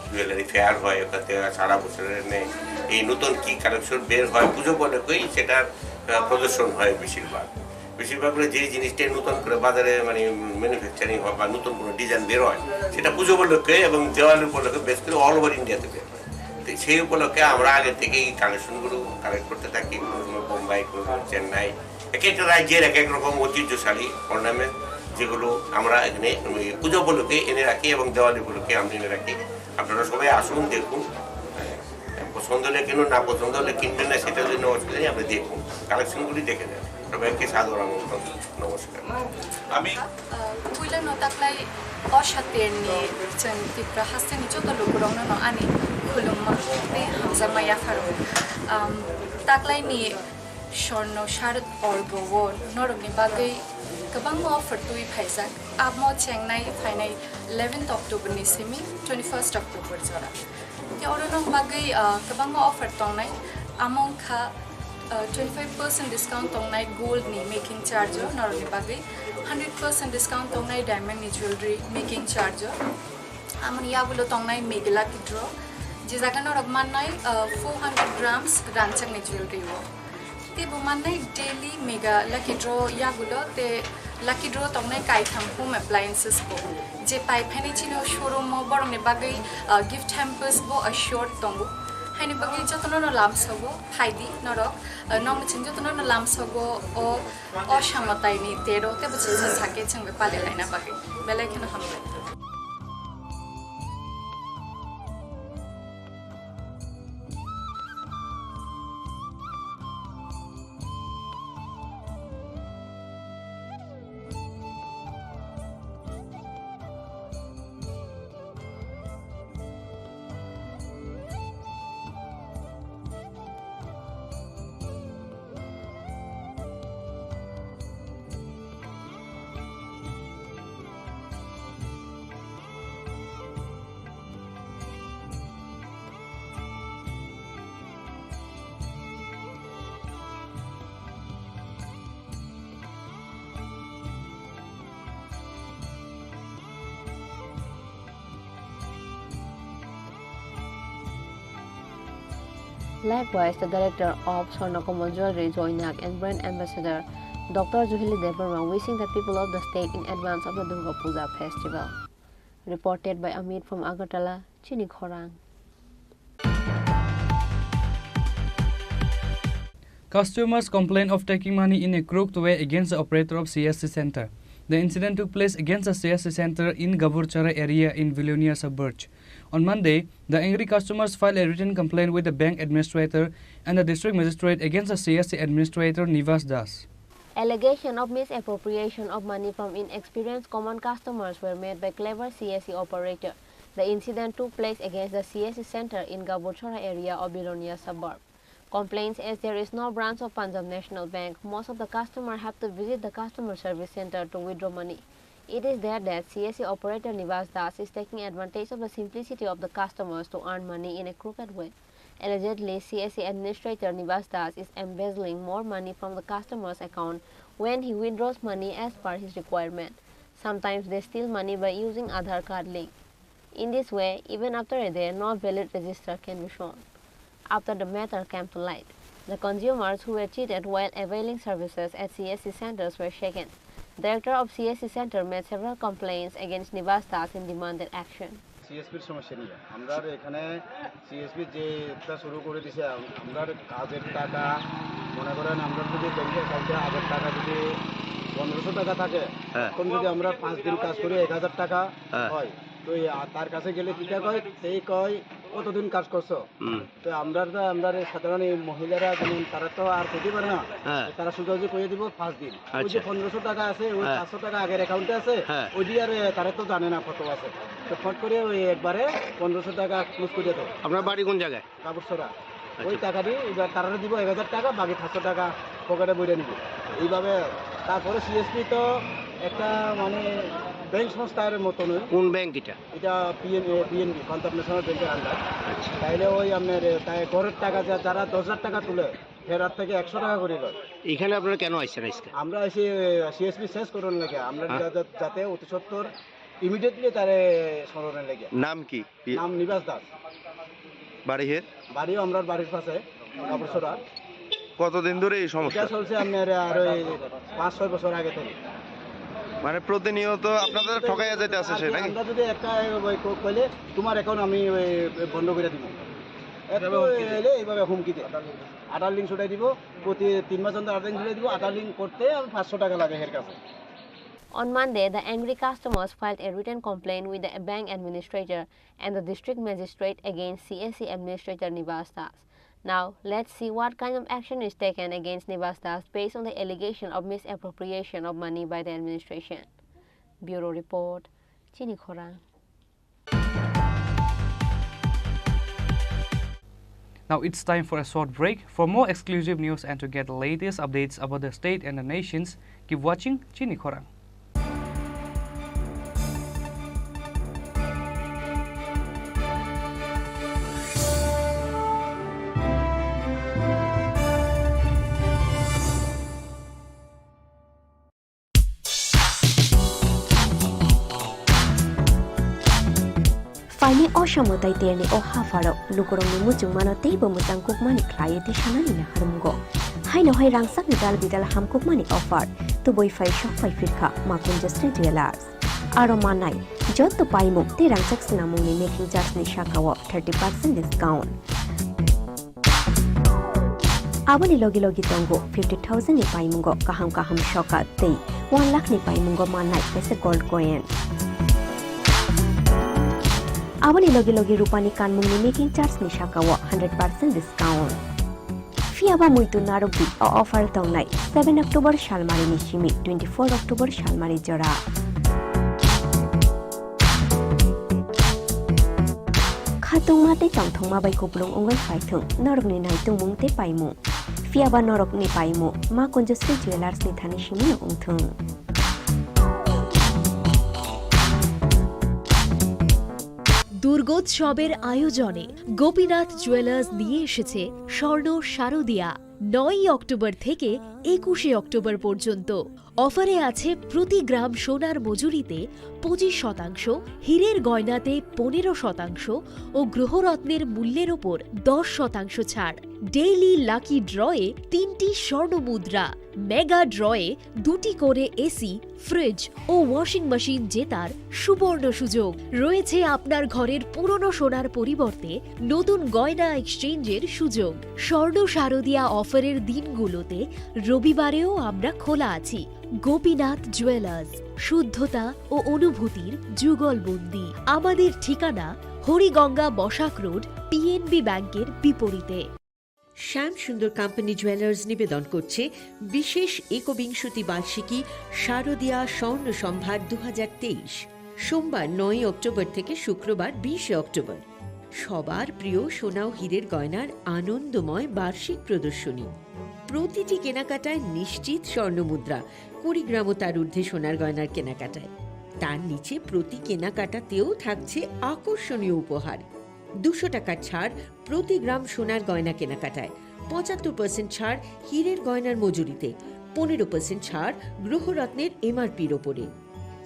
জুয়েলারি ফেয়ার হয়, ওখান থেকে সারা বছরের নে-, এই নতুন কি কালেকশন বের হয় পুজো উপলক্ষেই সেটার, আ, প্রদর্শন হয় বেশিরভাগ। বেশিরভাগ করে যে জিনিসটাই নতুন করে বাজারে, মানে, ম্যানুফ্যাকচারিং হয় বা নতুন কোনো ডিজাইন বের হয়, সেটা পুজো উপলক্ষে এবং দেওয়ালি উপলক্ষে বেশ করে অল ওভার ইন্ডিয়াতে বের হয়। তো সেই উপলক্ষে আমরা আগে থেকেই কালেকশনগুলো কালেক্ট করতে থাকি, কোনো সময় বোম্বাই, কোনো সময় চেন্নাই, এক একটা রাজ্যের এক এক রকম ঐতিহ্যশালী অর্নামেন্ট, যেগুলো আমরা এখানে ওই পুজো উপলক্ষে এনে রাখি এবং দেওয়ালি উপলক্ষে আমরা এনে রাখি। আপনারা সবাই আসুন, দেখুন। হ্যাঁ, পছন্দ হলে কিনুন, না পছন্দ হলে কিনবেন না, সেটা জন্য অসুবিধা নেই, আপনি দেখুন, কালেকশনগুলি দেখে যান। সবাইকে সাদর আমন্ত্রণ, নমস্কার। আমি Puilano taklai o satirni chwng Tipra hasteni joto lukurokno no ani khulumma tei hamjakma yapharo. Taklaini Swarno Sharad Porbo o norokni bagwi kwbangma offer twi phaijak. Amo chengnai phainai eleventh October ni simi twenty-first October jora. Tei oro nok bagwi, ah, kwbangma offer tongnai. Amo wngkha, ah, twenty-five percent discount tongnai gold ni making charge o norokni bagwi, hundred percent discount tongnai diamond ni jewelry making charge o. Amoni yagulo tongnai mega lucky draw, je jaga norok mannai, ah, four hundred grams ranchak ni jewelry o. Tei bo mannai daily mega lucky draw yagulo, tei lucky draw tongnai kaitham home appliances bo. Je pai phainai chini o showroom o borokni bagwi, ah, gift hampers bo assured tongo. Haini bagwi jotono no lamsogo, phaidi norok, ah, nokni chwng jotono no lamsogo o, o samataini tero tei bo chwngsa sake chwng bai pali laina bagwi. Belai kheno hambai. Likewise, the director of Swarnakomal Jewelry, Joy Nag, and brand ambassador, Doctor Juhili Debbarma, wishing the people of the state in advance of the Durga Puja festival. Reported by Amit from Agartala, Chini Khorang. Customers complain of taking money in a crooked way against the operator of C S C center. The incident took place against the C S C center in Gaburchara area in Vilonia suburb. On Monday, the angry customers filed a written complaint with the bank administrator and the district magistrate against the C S C administrator Nivas Das. Allegation of misappropriation of money from inexperienced common customers were made by clever C S C operator. The incident took place against the C S C center in Gaburchara area of Vilonia suburb. Complaints as there is no branch of Punjab National Bank, most of the customer have to visit the customer service center to withdraw money. It is there that C S C operator Nivas Das is taking advantage of the simplicity of the customers to earn money in a crooked way. Allegedly, C S C administrator Nivas Das is embezzling more money from the customer's account when he withdraws money as per his requirement. Sometimes they steal money by using Aadhaar card link. In this way, even after a day, no valid register can be shown. After the matter came to light, the consumers who were cheated while availing services at C S C centers were shaken. Director of C S C center made several complaints against Nivas Das and demanded action. সিএসপির সমস্যা নিয়ে আমরা এখানে সিএসপি যে একটা শুরু করে দিছে, আম-, আমরা কাজের টাকা, মনে করেন, আমরা যদি ব্যাংকে কালকে হাজার টাকা যদি পনেরোশো টাকা থাকে, হ্যাঁ। এখন যদি আমরা পাঁচ দিন কাজ করি, এক হাজার টাকা হ্যাঁ। হয়, তো এই, আ, তার কাছে গেলে কিতা কয়, সেই কয় কতদিন কাজ করছো? হুম। তো আমরা তো, আমরা এই সাধারণ এই মহিলারা যেমন তারা তো আর করতে পারে না। হ্যাঁ। তো তারা সোজাসুজি করে দিব পাঁচ দিন। ওই যে আচ্ছা। পনেরোশো টাকা আছে, ওই হ্যাঁ। পাঁচশো টাকা আগের অ্যাকাউন্টে আছে, হ্যাঁ। ওই দিয়ে আর, এ, তারা তো জানে না কত আছে। তো ফট করে ওই একবারে পনেরোশো টাকা ক্লোজ করে দেবো। আপনার বাড়ি কোন জায়গায়? কাপড়ছড়া। আচ্ছা। ওই টাকা দিয়ে এবার তারা দিব এক হাজার টাকা, বাকি পাঁচশো টাকা পকেটে বইটা নিব। এইভাবে তারপরে সিএসপি তো একটা মানে ব্যাংক সংস্থার মতনই। কোন ব্যাংক এটা? এটা পিএন, এ, পিএনবি, পাঞ্জাব ন্যাশনাল ব্যাংকের আন্ডার। আচ্ছা। তাইলে ওই আপনার, এ, তাই ঘরের টাকা যা-, যারা দশ হাজার টাকা তুলে, ফেরার থেকে একশো টাকা করে লয়। এখানে আপনারা কেন আসছেন আজকে? আমরা এসে, এ, সিএসপি শেষ করার লাগে। আমরা হ্যাঁ। যা-, যা-, যাতে অতি সত্বর ইমিডিয়েটলি তারে সরানোর লাগে। নাম কি? পি- নাম নিবাস দাস। বাড়ি হের? বাড়িও আমরার বাড়ির পাশে, কাপড়ছড়া। কতদিন ধরে এই সমস্যা? এটা চলছে আপনার আর ওই পাঁচ ছয় বছর আগে থেকে। মানে প্রতিনিয়ত আপনাদের ঠকাইয়া যাইতে আছে সে, আর কি, নাকি? আমরা যদি একটা ওই ক-, কইলে তোমার অ্যাকাউন্ট আমি ওই বন্ধ করে দিব। একটু এলে এইভাবে হুমকি দেয়। আধার লিঙ্ক ছুটাই দিব, প্রতি তিন মাস অন্তর আধার লিঙ্ক ছুটাই দিব, আধার লিঙ্ক করতে আমি পাঁচশো টাকা লাগে এর কাছে। On Monday, the angry customers filed a written complaint with the bank administrator and the district magistrate against C A C administrator Nivas Das. Now, let's see what kind of action is taken against Nivas Das based on the allegation of misappropriation of money by the administration. Bureau Report, Chini Khorang. Now it's time for a short break. For more exclusive news and to get the latest updates about the state and the nations, keep watching Chini Khorang. Phaini o somo tei terni o hapharo lukurokni muchungmano teibo mwchang kukmani khlaiwi tisanani naharmungo. Haino hai rangchakni dal bidal hamkukmani offer tubui phai sok phai phirkha Makunjasri Jewellers. Aro manai jotto paimung tei rangchak swnamungni making charge ni sakao thirty percent discount. Aboni logi logi tongo fifty thousand ni paimungo kaham kaham sokat tei one lakh ni paimungo mannai kaisa gold coin. Aboni logi logi rupani kanmungni making charge ni sakao hundred percent discount. Phiya ba muitu narwkdi, o offer tongnai seven October salmari ni simi twenty four October salmari jora. Khatungma tei tongthokma bai kupulung wngwi phaithung norokni naitungmung tei paimung. Phiya ba norokni paimung Makunjasri Jewellers ni thani simino wngthung. দুর্গোৎসবের আয়োজনে গোপীনাথ জুয়েলার্স নিয়ে এসেছে স্বর্ণ শারদিয়া। নয়ই অক্টোবর থেকে একুশে অক্টোবর পর্যন্ত অফারে আছে প্রতি গ্রাম সোনার মজুরিতে পঁচিশ শতাংশ, হীরের গয়নাতে পনেরো শতাংশ ও গ্রহরত্নের মূল্যের ওপর দশ শতাংশ ছাড়। ডেইলি লাকি ড্রয়ে তিনটি স্বর্ণ মুদ্রা, মেগা ড্রয়ে দুটি করে এসি, ফ্রিজ ও ওয়াশিং মেশিন জেতার সুবর্ণ সুযোগ। রয়েছে আপনার ঘরের পুরনো সোনার পরিবর্তে নতুন গয়না এক্সচেঞ্জের সুযোগ। স্বর্ণ শারদিয়া অফারের দিনগুলোতে রবিবারেও আমরা খোলা আছি। গোপীনাথ জুয়েলার্স, শুদ্ধতা ও অনুভূতির যুগলবন্দি। আমাদের ঠিকানা হরিগঙ্গা বসাক রোড, পিএনবি ব্যাংকের বিপরীতে। শ্যাম সুন্দর কোম্পানি জুয়েলার্স নিবেদন করছে বিশেষ একবিংশতি বার্ষিকী শারদিয়া স্বর্ণ সম্ভার দু হাজার তেইশ, সোমবার নয়ই অক্টোবর থেকে শুক্রবার বিশে অক্টোবর। সবার প্রিয় সোনা ও হীরের গয়নার আনন্দময় বার্ষিক প্রদর্শনী। প্রতিটি কেনাকাটায় নিশ্চিত স্বর্ণ মুদ্রা, কুড়ি গ্রাম ও তার ঊর্ধ্বে সোনার গয়নার কেনাকাটায়। তার নিচে প্রতি কেনাকাটাতেও থাকছে আকর্ষণীয় উপহার। দুশো টাকার ছাড় প্রতি গ্রাম সোনার গয়না কেনাকাটায়, পঁচাত্তর পার্সেন্ট ছাড় হীরের গয়নার মজুরিতে, পনেরো পার্সেন্ট ছাড় গ্রহরত্নের এমআরপির ওপরে।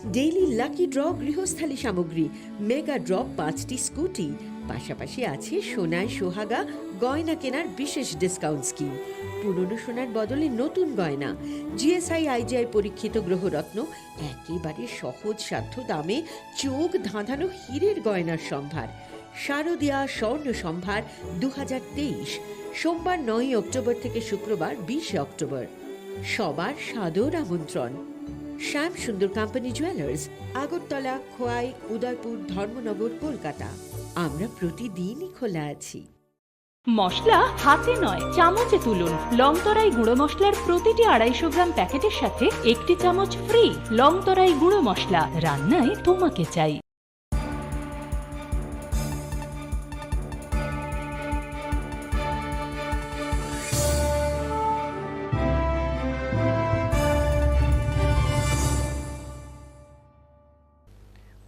ডেইলি লাকি ড্র গৃহস্থালী সামগ্রী, মেগা ড্র পাঁচটি স্কুটি, পাশাপাশি আছে সোনায় সোহাগা গয়না কেনার বিশেষ ডিসকাউন্ট স্কিম। পুরনো সোনার বদলে নতুন গয়না, জিএসআই আইজিআই পরীক্ষিত গ্রহরত্ন, একেবারে সহজসাধ্য দামে চোখ ধাঁধানো হীরের গয়নার সম্ভার। শারদিয়া স্বর্ণ সম্ভার দু হাজার তেইশ, সোমবার নয়ই অক্টোবর থেকে শুক্রবার বিশে অক্টোবর। সবার সাদর আমন্ত্রণ। শ্যাম সুন্দর কোম্পানি জুয়েলার্স, আগরতলা, খোয়াই, উদয়পুর, ধর্মনগর, কলকাতা। আমরা প্রতিদিনই খোলা আছি। মশলা হাতে নয়, চামচে তুলুন। লংতরাই গুঁড়ো মশলার প্রতিটি আড়াইশো গ্রাম প্যাকেটের সাথে একটি চামচ ফ্রি। লংতরাই গুঁড়ো মশলা, রান্নায় তোমাকে চাই।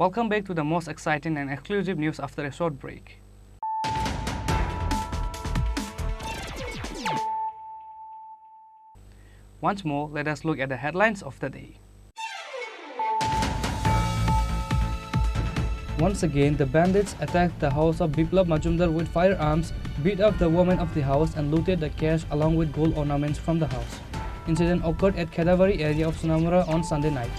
Welcome back to the most exciting and exclusive news after a short break. Once more, let us look at the headlines of the day. Once again, the bandits attacked the house of Biplab Majumdar with firearms, beat up the woman of the house and looted the cash along with gold ornaments from the house. Incident occurred at Khedabari area of Sonamura on Sunday night.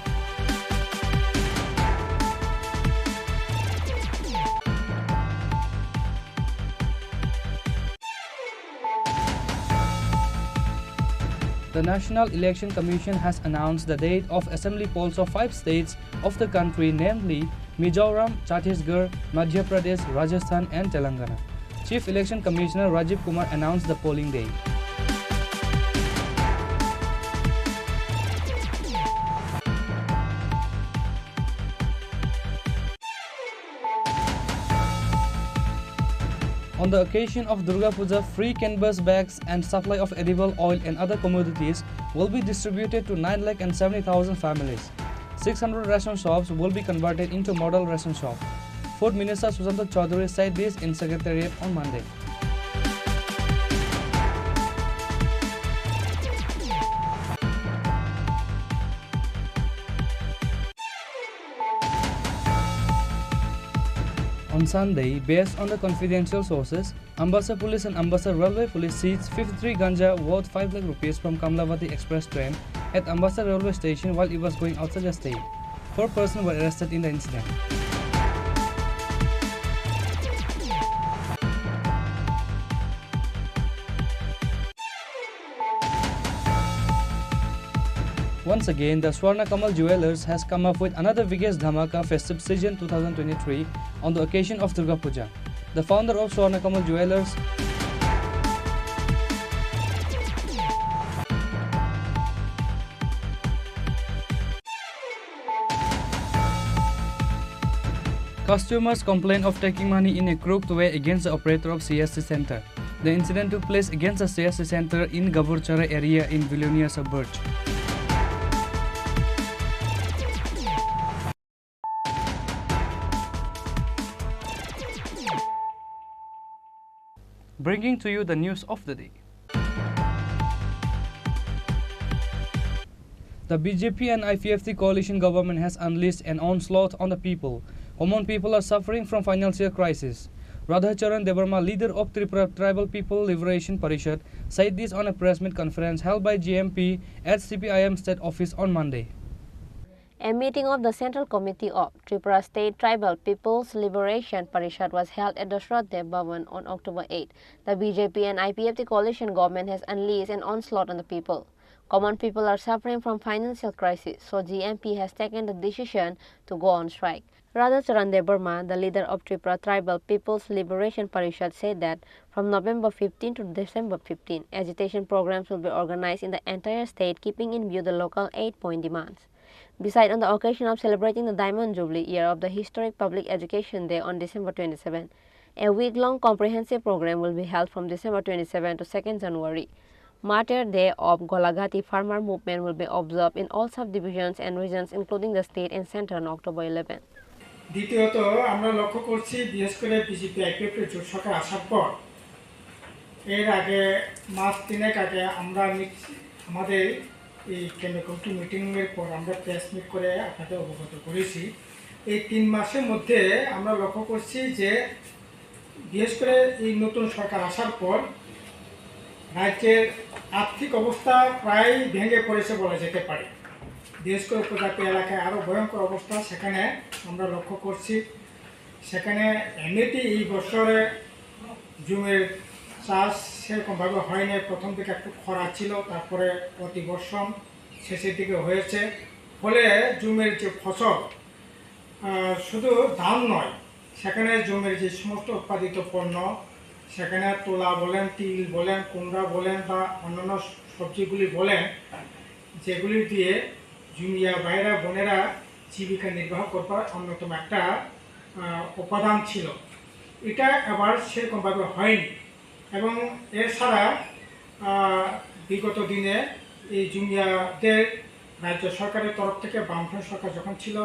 The National Election Commission has announced the date of assembly polls of five states of the country, namely Mizoram, Chhattisgarh, Madhya Pradesh, Rajasthan and Telangana. Chief Election Commissioner Rajiv Kumar announced the polling day. On the occasion of Durga Puja, free canvas bags and supply of edible oil and other commodities will be distributed to nine lakh and seventy thousand families. Six hundred ration shops will be converted into model ration shop. Food Minister Sushanta Chowdhury said this in Secretariat on Monday. On Sunday, based on the confidential sources, Ambassa Police and Ambassa Railway Police seized fifty-three ganja worth five lakh rupees from Kamlapati Express train at Ambassa Railway Station while it was going outside the state. Four persons were arrested in the incident. Once again, the Swarna Kamal Jewelers has come up with another biggest dhamaka festive season two thousand twenty-three on the occasion of Durga Puja. The founder of Swarna Kamal Jewelers, customers complain of taking money in a crooked way against the operator of C S C center. The incident took place against the C S C center in Gaburchara area in Belonia sub-branch. Bringing to you the news of the day. The B J P and I P F T coalition government has unleashed an onslaught on the people. Common people are suffering from financial crisis. Radhacharan Debbarma, leader of Tripura Tribal People Liberation Parishad, said this on a press meet conference held by G M P at C P I M state office on Monday. A meeting of the Central Committee of Tripura State Tribal People's Liberation Parishad was held at Dashrath Dev Bhavan on October eight. The B J P and I P F T coalition government has unleashed an onslaught on the people. Common people are suffering from financial crisis, so G M P has taken the decision to go on strike. Radhacharan Debbarma, the leader of Tripura Tribal People's Liberation Parishad, said that from November fifteen to December fifteen, agitation programs will be organized in the entire state, keeping in view the local eight-point demands. Beside, on the occasion of celebrating the Diamond Jubilee year of the historic Public Education Day on December twenty-seven, a week-long comprehensive program will be held from December twenty-seven to second January. Martyr Day of Golagati farmer movement will be observed in all subdivisions and regions, including the state and center, on October eleven. দ্বিতীয়ত, আমরা লক্ষ্য করছি, বিশেষ করে BJP IPF এর জোট সরকার আসার পর, এর আগে মাস তিনেক আগে আমরা মিট-, আমাদের এই কেন্দ্রীয় কমিটি মিটিং এর পর আমরা প্রেস মিট করে আপনাদের অবগত করেছি। এই তিন মাসের মধ্যে আমরা লক্ষ্য করছি যে বিশেষ করে এই নতুন সরকার আসার পর রাজ্যের আর্থিক অবস্থা প্রায় ভেঙে পড়েছে বলা যেতে পারে। বিশেষ করে উপজাতি এলাকায় আরও ভয়ঙ্কর অবস্থা সেখানে আমরা লক্ষ্য করছি। সেখানে এমনিতেই এই বছরে জমির চাষ সেরকমভাবে হয়নি, প্রথম দিকে একটু খরা ছিল, তারপরে অতিবর্ষণ শেষের দিকে হয়েছে, ফলে জমির যে ফসল, আহ, শুধু ধান নয়, সেখানে জমির যে সমস্ত উৎপাদিত পণ্য, সেখানে তুলা বলেন, তিল বলেন, কুমড়া বলেন বা অন্যান্য সবজিগুলি বলেন, যেগুলি দিয়ে জুমিয়া ভাইরা বোনেরা জীবিকা নির্বাহ করবার অন্যতম একটা আহ, উপাদান ছিল। এটা আবার সেরকমভাবে হয়নি। এবং এছাড়া আহ, বিগত দিনে এই জুমিয়াদের রাজ্য সরকারের তরফ থেকে, বামফ্রন্ট সরকার যখন ছিল,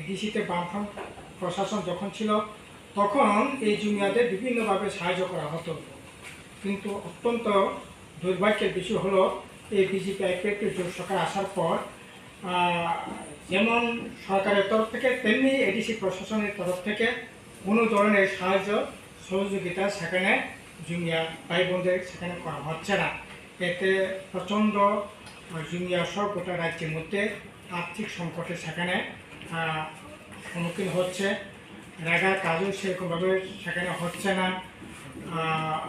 এডিসিতে বামফ্রন্ট প্রশাসন যখন ছিল, তখন এই জুমিয়াদের বিভিন্নভাবে সাহায্য করা হতো। কিন্তু অত্যন্ত দুর্ভাগ্যের বিষয় হলো, এই বিজেপি আইপিএফটি জোট সরকার আসার পর আহ, যেমন সরকারের তরফ থেকে, তেমনি এডিসি প্রশাসনের তরফ থেকে কোনো ধরনের সাহায্য সহযোগিতা সেখানে জুমিয়া ভাই বোনদের সেখানে করা হচ্ছে না। এতে প্রচণ্ড, আহ, জুমিয়া সহ গোটা রাজ্যের মধ্যে আর্থিক সংকটে সেখানে আহ, সম্মুখীন হচ্ছে। রেগার কাজও সেরকমভাবে সেখানে হচ্ছে না। আহ,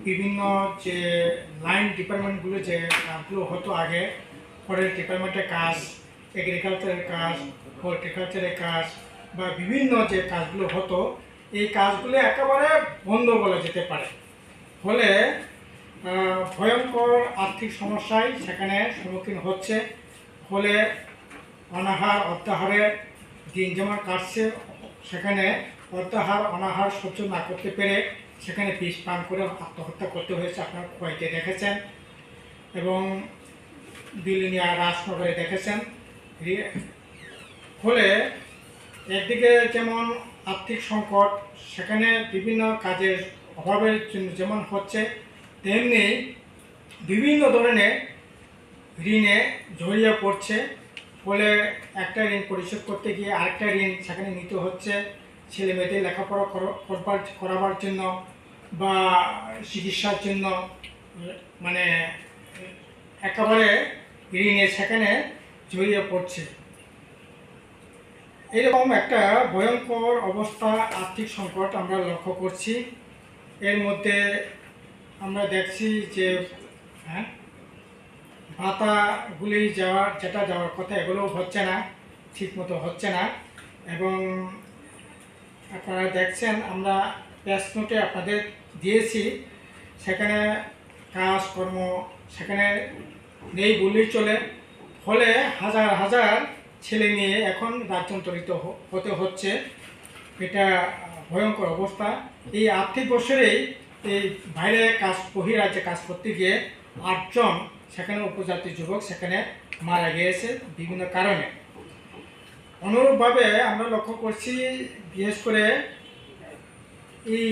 বিভিন্ন যে লাইন ডিপার্টমেন্টগুলো, যে কাজগুলো হতো আগে, ফরেস্ট ডিপার্টমেন্টের কাজ, এগ্রিকালচারের কাজ, হর্টিকালচারের কাজ বা বিভিন্ন যে কাজগুলো হতো, এই কাজগুলো একেবারে বন্ধ বলা যেতে পারে। ফলে আহ, ভয়ঙ্কর আর্থিক সমস্যায় সেখানে সম্মুখীন হচ্ছে। ফলে অনাহার অত্যাহারে দিন যেমন কাটছে, সেখানে অত্যাহার অনাহার সহ্য না করতে পেরে সেখানে বিষ পান করে আত্মহত্যা করতে হয়েছে, আপনারা খোয়াইতে দেখেছেন এবং বিলোনিয়া রাজনগরে দেখেছেন। রি-, ফলে একদিকে যেমন আর্থিক সংকট, সেখানে বিভিন্ন কাজের অভাবের জন্য যেমন হচ্ছে, তেমনি বিভিন্ন ধরনের ঋণে জড়িয়ে পড়ছে। ফলে একটা ঋণ পরিশোধ করতে গিয়ে আরেকটা ঋণ সেখানে নিতে হচ্ছে, ছেলে মেয়েদের লেখাপড়া কর-, করবার, করাবার জন্য বা চিকিৎসার জন্য, মানে একেবারে ঋণে সেখানে জড়িয়ে পড়ছে। এরকম একটা ভয়ঙ্কর অবস্থা, আর্থিক সংকট আমরা লক্ষ্য করছি। এর মধ্যে আমরা দেখছি যে, হ্যাঁ, ভাতাগুলি যাওয়ার, যেটা যাওয়ার কথা, এগুলো হচ্ছে না, ঠিক মতো হচ্ছে না। এবং আপনারা দেখছেন, আমরা প্রেস নোটে আপনাদের দিয়েছি, সেখানে কাজকর্ম সেখানে নেই বললেই চলে। ফলে হাজার হাজার ছেলে মেয়ে এখন রাজ্যান্তরিত হ-, হতে হচ্ছে। এটা ভয়ঙ্কর অবস্থা। এই আর্থিক বছরেই এই বাইরে কাজ, বহিরাজ্যে কাজ করতে গিয়ে আটজন সেখানে উপজাতি যুবক সেখানে মারা গিয়েছে বিভিন্ন কারণে। অনুরূপভাবে আমরা লক্ষ্য করছি, বিশেষ করে এই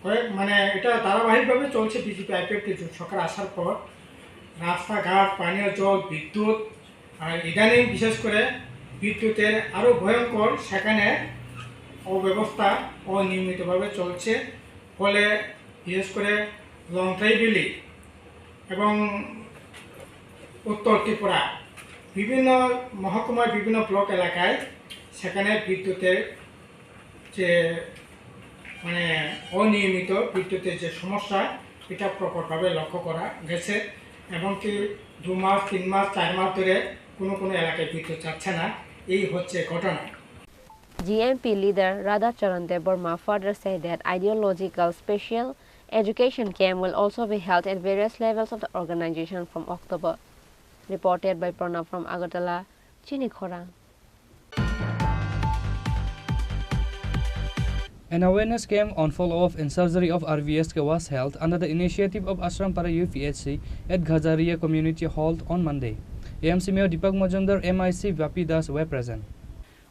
কয়েক, মানে, এটা ধারাবাহিকভাবে চলছে বিজেপি আইপিএফটি জোট সরকার আসার পর। রাস্তাঘাট, পানীয় জল, বিদ্যুৎ, আর ইদানিং বিশেষ করে বিদ্যুতের আরও ভয়ঙ্কর সেখানে অব্যবস্থা, অনিয়মিতভাবে চলছে। ফলে বিশেষ করে লংথই ভ্যালি এবং উত্তর ত্রিপুরা বিভিন্ন মহকুমার বিভিন্ন ব্লক এলাকায় সেখানে বিদ্যুতের যে, মানে, অনিয়মিত বিদ্যুতের যে সমস্যা, এটা প্রকটভাবে লক্ষ্য করা গেছে। এমনকি দু মাস, তিন মাস, চার মাস ধরে কোনো কোনো এলাকায় বিদ্যুৎ যাচ্ছে না। এই হচ্ছে ঘটনা। G M P leader Radha Charan Debbarma further said that ideological special education camp will also be held at various levels of the organization from October. Reported by Pranav from Agartala, Chini Khorang. An awareness camp on follow-up and surgery of R V S K was held under the initiative of Ashram Para U P H C at Ghajaria Community Hall on Monday. A M C Mayor Deepak Majumdar, M I C Bapi Das were present.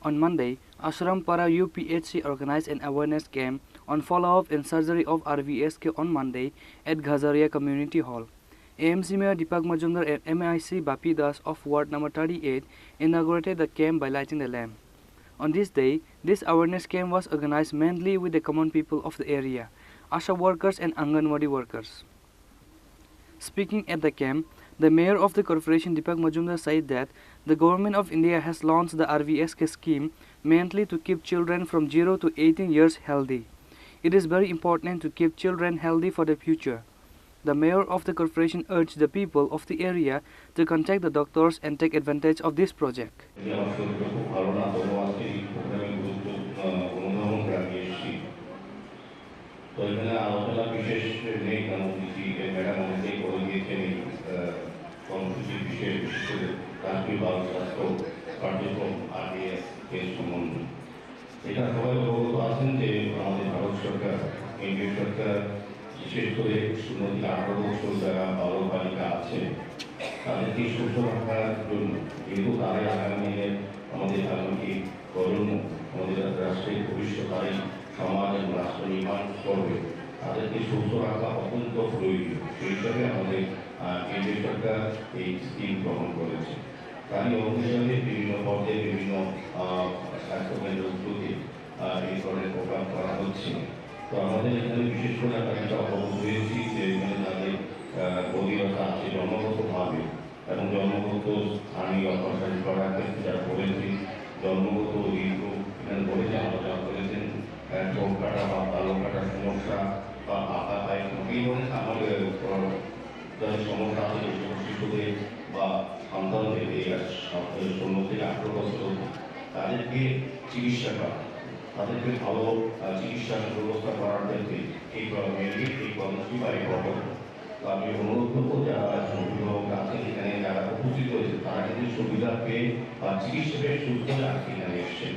On Monday, Ashram Para U P H C organized an awareness camp on follow-up and surgery of R V S K on Monday at Ghajaria Community Hall. A M C Mayor Deepak Majumdar and M I C Bapi Das of Ward number thirty-eight inaugurated the camp by lighting the lamp. On this day, this awareness camp was organized mainly with the common people of the area, ASHA workers and Anganwadi workers. Speaking at the camp, the mayor of the corporation Deepak Majumdar said that the government of India has launched the R V S K scheme mainly to keep children from zero to eighteen years healthy. It is very important to keep children healthy for the future. The mayor of the corporation urged the people of the area to contact the doctors and take advantage of this project. এই আমার শরীরটা খুব ভালো না, তবুও আজকে এই প্রোগ্রামে গুরুত্ব, আহ, অনুধাবন বাল স্বাস্থ্য কার্যক্রম আরবিএস এর সম্বন্ধে। এটা সবাই অবগত আছেন যে আমাদের ভারত সরকার, কেন্দ্রীয় সরকার বিশেষ করে শূন্য থেকে আঠারো বছর যারা বালক বালিকা আছে, তাদেরকে সুস্থ রাখার জন্য, যেহেতু তারাই আগামী দিনের আমাদের আগামী প্রজন্ম, আমাদের রাষ্ট্রের ভবিষ্যৎ, তারাই সমাজ এবং রাষ্ট্র নির্মাণ করবে, তাদেরকে সুস্থ রাখা অত্যন্ত প্রয়োজন। সেই হিসাবে আমাদের, আহ, কেন্দ্রীয় সরকার এই স্কিম গ্রহণ করেছে। তারই অংশ হিসাবে বিভিন্ন পর্যায়ে বিভিন্ন, আহ, স্বাস্থ্যকেন্দ্রগুলোতে, আহ, এই ধরনের প্রোগ্রাম করা হচ্ছে। তো আমাদের এখানে বিশেষ করে আমরা যেটা অবগত হয়েছি যে এখানে যাদের, আহ, বধিরতা আছে জন্মগতভাবে এবং জন্মগত স্থানীয় অপারেশন করার ক্ষেত্রে যারা বলেছি, জন্মগত রোগীগুলো এখানে বলেছে, আলোচনা করেছেন, আহ, চোখ কাটা বা তালু কাটার সমস্যা বা হাঁকা পায়ে এই ধরনের আমার, আহ, যাদের সমস্যা আছে, যে সমস্ত শিশুদের বা সন্তানদের এই আস-, আস-, শূন্য থেকে আঠারো বছর অবধি তাদেরকে চিকিৎসা করা, তাদেরকে ভালো, আহ, চিকিৎসা ব্যবস্থা করার ক্ষেত্রে এই প্র-, mainly এই কর্মসূচি বা এই প্রকল্প। তো আমি অনুরোধ করবো যারা অভিভাবক আছেন এখানে, যারা উপস্থিত হয়েছে, তারা কিন্তু সুবিধা পেয়ে বা চিকিৎসা পেয়ে সুস্থ হয়ে আজকে এখানে এসছেন।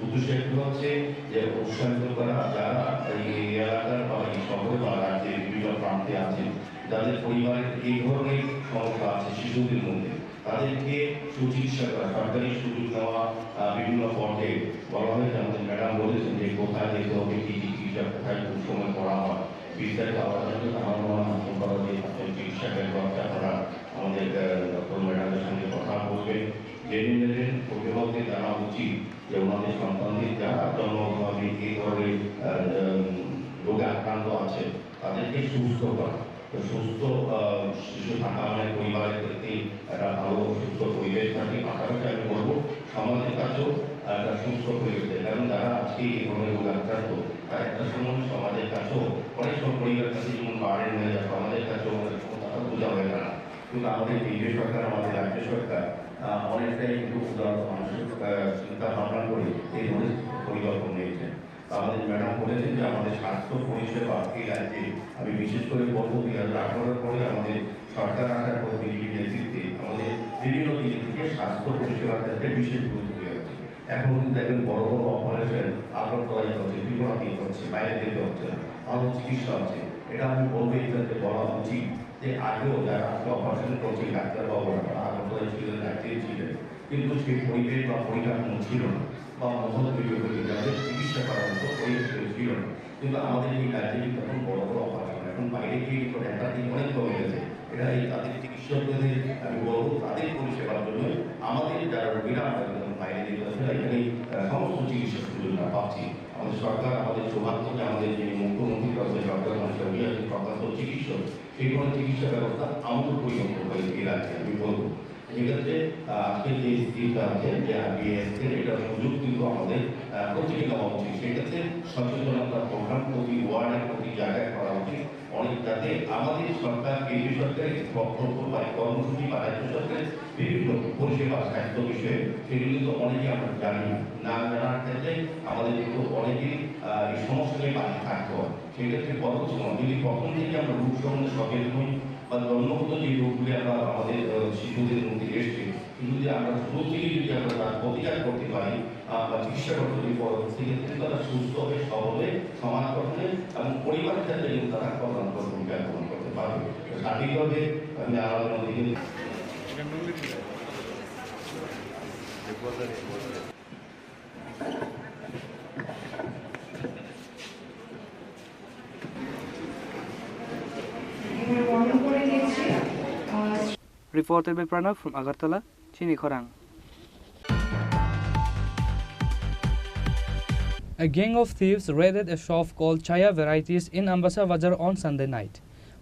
উদ্দেশ্য একটু হচ্ছে যে উৎসাহিত করা যারা এই এলাকার বা এই শহরে বা রাজ্যের বিভিন্ন প্রান্তে আছেন, যাদের পরিবারের এই ধরনের সমস্যা আছে শিশুদের মধ্যে, তাদেরকে সুচিকিৎসা করা, সরকারি সুযোগ নেওয়া, আহ, বিভিন্ন পর্যায়ে বলা হয়েছে। আমাদের ম্যাডাম বলেছেন যে কোথায় যেতে হবে, কী কী চিকিৎসা কোথায় কোন সময় করা হয়, বিস্তারিত আলোচনা করতে আমার মনে হয় হাসপাতালে যে চিকিৎসা কেন্দ্র আছে আপনারা আমাদের, আহ, ডক্টর ম্যাডামের সঙ্গে কথা বলবেন, জেনে নেবেন। অভিভাবকদের জানা উচিত যে ওনাদের সন্তানদের যারা জন্মগতভাবে এই ধরনের, আহ, উম, রোগে আক্রান্ত আছে, তাদেরকে সুস্থ করা। তো সুস্থ, আহ, শিশু থাকা মানে পরিবারের প্রতি একটা ভালো সুস্থ পরিবেশ থাকে। পাশাপাশি আমি বলবো সমাজের কাছেও একটা সুস্থ পরিবেশ থাকে। কারণ যারা আজকে এই ধরনের রোগে আক্রান্ত, তারা একটা সময় সমাজের কাছেও, অনেক সময় পরিবারের কাছে যেমন বার্ডেন হয়ে যায়, সমাজের কাছেও অনেক সময় তারা বোঝা হয়ে দাঁড়ায়। কিন্তু আমাদের কেন্দ্রীয় সরকার, আমাদের রাজ্য সরকার, আহ, অনেকটাই কিন্তু উদারতা মানসিক, আহ, চিন্তা ভাবনা করে এই ধরনের পরিকল্পনা নিয়েছেন। আমাদের ম্যাডাম বলেছেন যে আমাদের স্বাস্থ্য পরিষেবা এই রাজ্যে, আমি বিশেষ করে বলবো দুই হাজার আঠারোর পরে আমাদের সরকার আসার পর বিজেপির নেতৃত্বে আমাদের বিভিন্ন দিক থেকে স্বাস্থ্য পরিষেবার ক্ষেত্রে বিশেষ গুরুত্ব দেওয়া হচ্ছে। এখন কিন্তু দেখবেন বড় বড় অপারেশন আগরতলায় হচ্ছে, ত্রিপুরাতেই হচ্ছে, বাইরে যেতে হচ্ছে না, ভালো চিকিৎসা হচ্ছে। এটা আমি বলবো এই ক্ষেত্রে বলা উচিত যে আগেও যারা আজকে অপারেশন করছে ডাক্তারবাবুরা, তারা আগরতলায় ছিলেন, রাজ্যেই ছিলেন, কিন্তু সেই পরিবেশ বা পরিকাঠামো ছিল না, বা মহল তৈরি হয়ে যাদের চিকিৎসা করার মতো পরিবেশ তৈরি ছিল না। কিন্তু আমাদের এই রাজ্যে কিন্তু এখন বড় বড় অপারেশন, এখন বাইরে গিয়ে কিন্তু রেফার দিন অনেক কমে গেছে। এটা এই তাদের চিকিৎসকদের, আমি বলবো, তাদের পরিষেবার জন্য আমাদের যারা রোগীরা, আমরা কিন্তু বাইরে যেতে হচ্ছে না। এখানে, আহ, সমস্ত চিকিৎসার সুযোগ আমরা পাচ্ছি। আমাদের সরকার, আমাদের সৌভাগ্য যে আমাদের যিনি মুখ্যমন্ত্রী রয়েছেন ডক্টর মনীষা ভূঁইয়া, তিনি প্রখ্যাত চিকিৎসক, সেই ধরনের চিকিৎসা ব্যবস্থা আমূল পরিবর্তন হয়েছে এই রাজ্যে, আমি বলবো। সেক্ষেত্রে, আহ, আজকে যে স্কিমটা আছে, যে আরবিএস এর, এটা সুযোগ কিন্তু আমাদের, আহ, প্রত্যেকে নেওয়া উচিত। সেক্ষেত্রে সচেতনতা প্রোগ্রাম প্রতি ওয়ার্ডে, প্রতি জায়গায় করা উচিত। অনেক যাতে আমাদের সরকার, কেন্দ্রীয় সরকারের প্রকল্প বা কর্মসূচি বা রাজ্য সরকারের বিভিন্ন পরিষেবা স্বাস্থ্য বিষয়ে, সেগুলি তো অনেকেই আমরা জানি না। না জানার ক্ষেত্রে আমাদের কিন্তু অনেকেই, আহ, এই সমস্যা নিয়ে বাঁচতে থাকতে হয়। সেক্ষেত্রে বড় কিছু নয়, যদি প্রথম থেকে আমরা রোগ সম্বন্ধে সচেতন হই বা জন্মগত যে রোগগুলি আমরা আমাদের, আহ, শিশুদের মধ্যে এসছে, যদি আমরা শুরু থেকে যদি আমরা তার প্রতিকার করতে পারি, আহ, বা চিকিৎসা করতে পারি, পরবর্তী ক্ষেত্রে তারা সুস্থ হবে, সবল হয়ে সমাজ গঠনে এবং পরিবারের ক্ষেত্রে কিন্তু তারা কল্যাণকর ভূমিকা গ্রহণ করতে পারবে। তো সার্বিকভাবে আমি আলাদা দিকে Reported by Pranav from Agartala, Chini Khorang. A gang of thieves raided a shop called Chaya Varieties in Ambasa Bazar on Sunday night.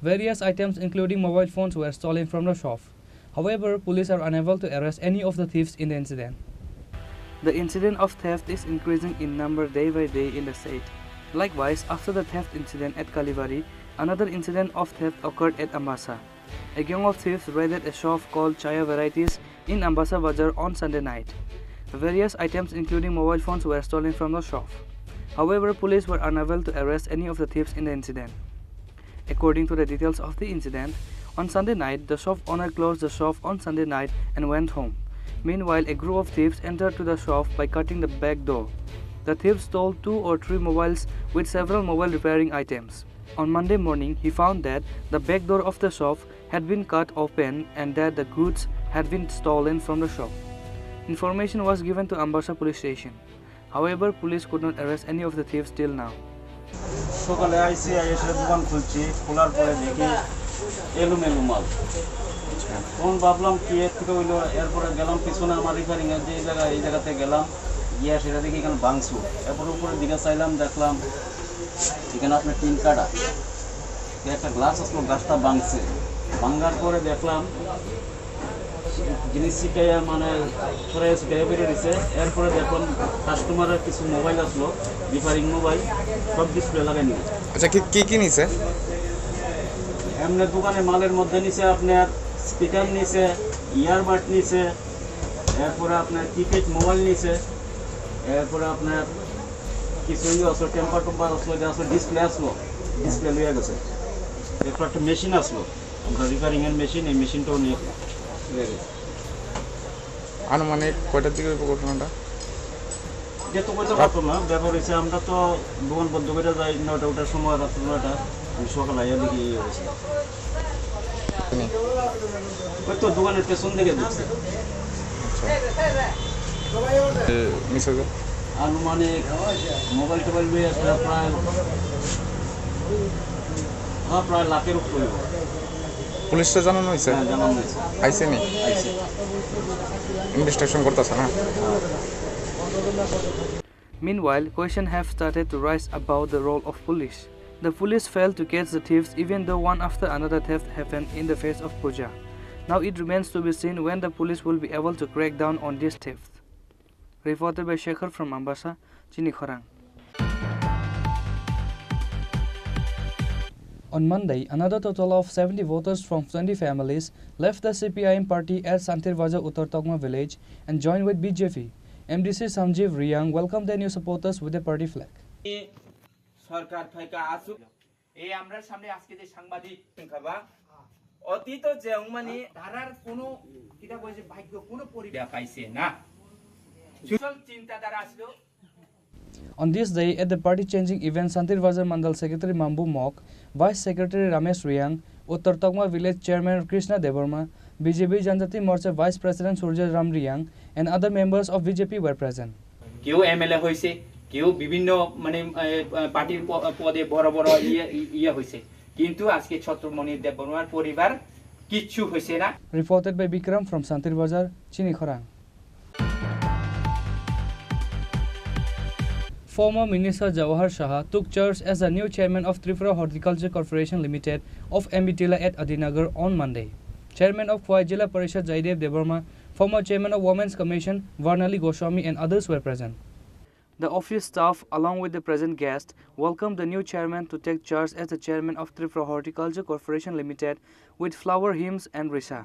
Various items, including mobile phones, were stolen from the shop. However, police are unable to arrest any of the thieves in the incident. The incident of theft is increasing in number day by day in the state. Likewise, after the theft incident at Kalibari, another incident of theft occurred at Ambasa. A gang of thieves raided a shop called Chaya Varieties in Ambasa Bazar on Sunday night. Various items, including mobile phones, were stolen from the shop. However, police were unable to arrest any of the thieves in the incident. According to the details of the incident, on Sunday night, the shop owner closed the shop on Sunday night and went home. Meanwhile, a group of thieves entered to the shop by cutting the back door. The thieves stole two or three mobiles with several mobile repairing items. On Monday morning, he found that the back door of the shop had been cut open and that the goods had been stolen from the shop. Information was given to Ambassa police station. However, police could not arrest any of the thieves till now. সকালে আইসি, আইসে দোকান খুলছি, খোলার পরে দেখি এলোমেলো মাল। তখন ভাবলাম কি এর থেকে হইলো, এরপরে গেলাম পিছনে আমার রিপেয়ারিং এর যে জায়গা, এই জায়গাতে গেলাম, গিয়ে সেটা দেখি এখানে ভাঙচুর। এরপর উপরের দিকে চাইলাম, দেখলাম এখানে আপনার টিন কাটা, একটা গ্লাস আসলো, গ্লাসটা ভাঙছে। ভাঙার পরে দেখলাম জিনিস শিখাইয়া মানে ছড়াইয়া ছিটাইয়া বেরিয়ে দিছে। এরপরে দেখলাম কাস্টমারের কিছু মোবাইল আসলো, রিপেয়ারিং মোবাইল, সব ডিসপ্লে লাগাই নিল। আচ্ছা, কি কি কি নিছে? এমনি দোকানে মালের মধ্যে নিছে আপনার স্পিকার নিছে, ইয়ারবাড নিছে, এরপরে আপনার কিপ্যাড মোবাইল নিছে, এরপরে আপনার কিছু ইয়ে আসলো, টেম্পার টেম্পার আসলো, যে আসলো ডিসপ্লে আসলো, ডিসপ্লে লইয়া গেছে। এরপর একটা মেশিন আসলো, আমরা রিপেয়ারিং এর মেশিন, এই মেশিনটাও নিয়ে নিয়ে গেছে। আনুমানিক কয়টার দিকে হইব ঘটনাটা? এটা তো কইতে পারতাম না, ব্যাপার হইছে আমরা তো দোকান বন্ধ করে যাই নয়টা, ওটার সময়, রাত্র নয়টা, আমি সকালে আইয়া দেখি এই অবস্থা। হুম। ওই তো দোকানের পেছন দিকে ঢুকছে। আচ্ছা। এ, মিস হয়ে গেল। আনুমানিক মোবাইল টোবাইল নিয়ে আসলে প্রায়, হ্যাঁ, প্রায় লাখের উপরে হইব। পুলিশে জানানো হয়েছে? হ্যাঁ, জানানো হয়েছে। আইসে নি? আইসে। ইনভেস্টিগেশন করতেছে না? হ্যাঁ। Meanwhile, questions have started to rise about the role of police. The police failed to catch the thieves even though one after another theft happened in the face of puja. Now it remains to be seen when the police will be able to crack down on these thefts. Reported by Shekhar from Ambassa, Chini Khorang. On Monday, another total of seventy voters from twenty families left the C P I M party at Santir Bazar Uttar Tokma village and joined with B J P. M D C Sanjeev Reang welcomed the new supporters with a party flag. সরকার থাইকা আসুক। এই আমরা সামনে আজকে যে সাংবাদিক খাবা, অতীত যে মানে ধারার কোনো কিতা কইছে ভাগ্য কোনো পরিবার পাইছে না। সুশল চিন্তাধারা আসলো। On this day, at the party changing event, Santir Bazar Mandal Secretary Mambu Mok, Vice Secretary Ramesh Riang, Uttar Tokma Village Chairman Krishna Debbarma, B J P Janjati Morcha Vice President Surjya Ram Riang, and other members of B J P were present. কেউ এমএলএ হয়েছে, কেউ বিভিন্ন মানে এ, পার্টির প- পদে বড় বড় ইয়ে ইয়ে হয়েছে, কিন্তু আজকে ছত্রমণি দেববর্মার পরিবার কিচ্ছু হয়েছে না। Reported by Bikram from Santir Bazar, Chini Khorang. Former Minister Jawahar Shah took charge as the new chairman of Tripura Horticulture Corporation Limited of M B Tila at Adinagar on Monday. Chairman of Khowai Zilla Parishad Jaidev Debbarma, former chairman of Women's Commission Varnali Goswami and others were present. The office staff, along with the present guests, welcomed the new chairman to take charge as the chairman of Tripura Horticulture Corporation Limited with flower hymns and risha.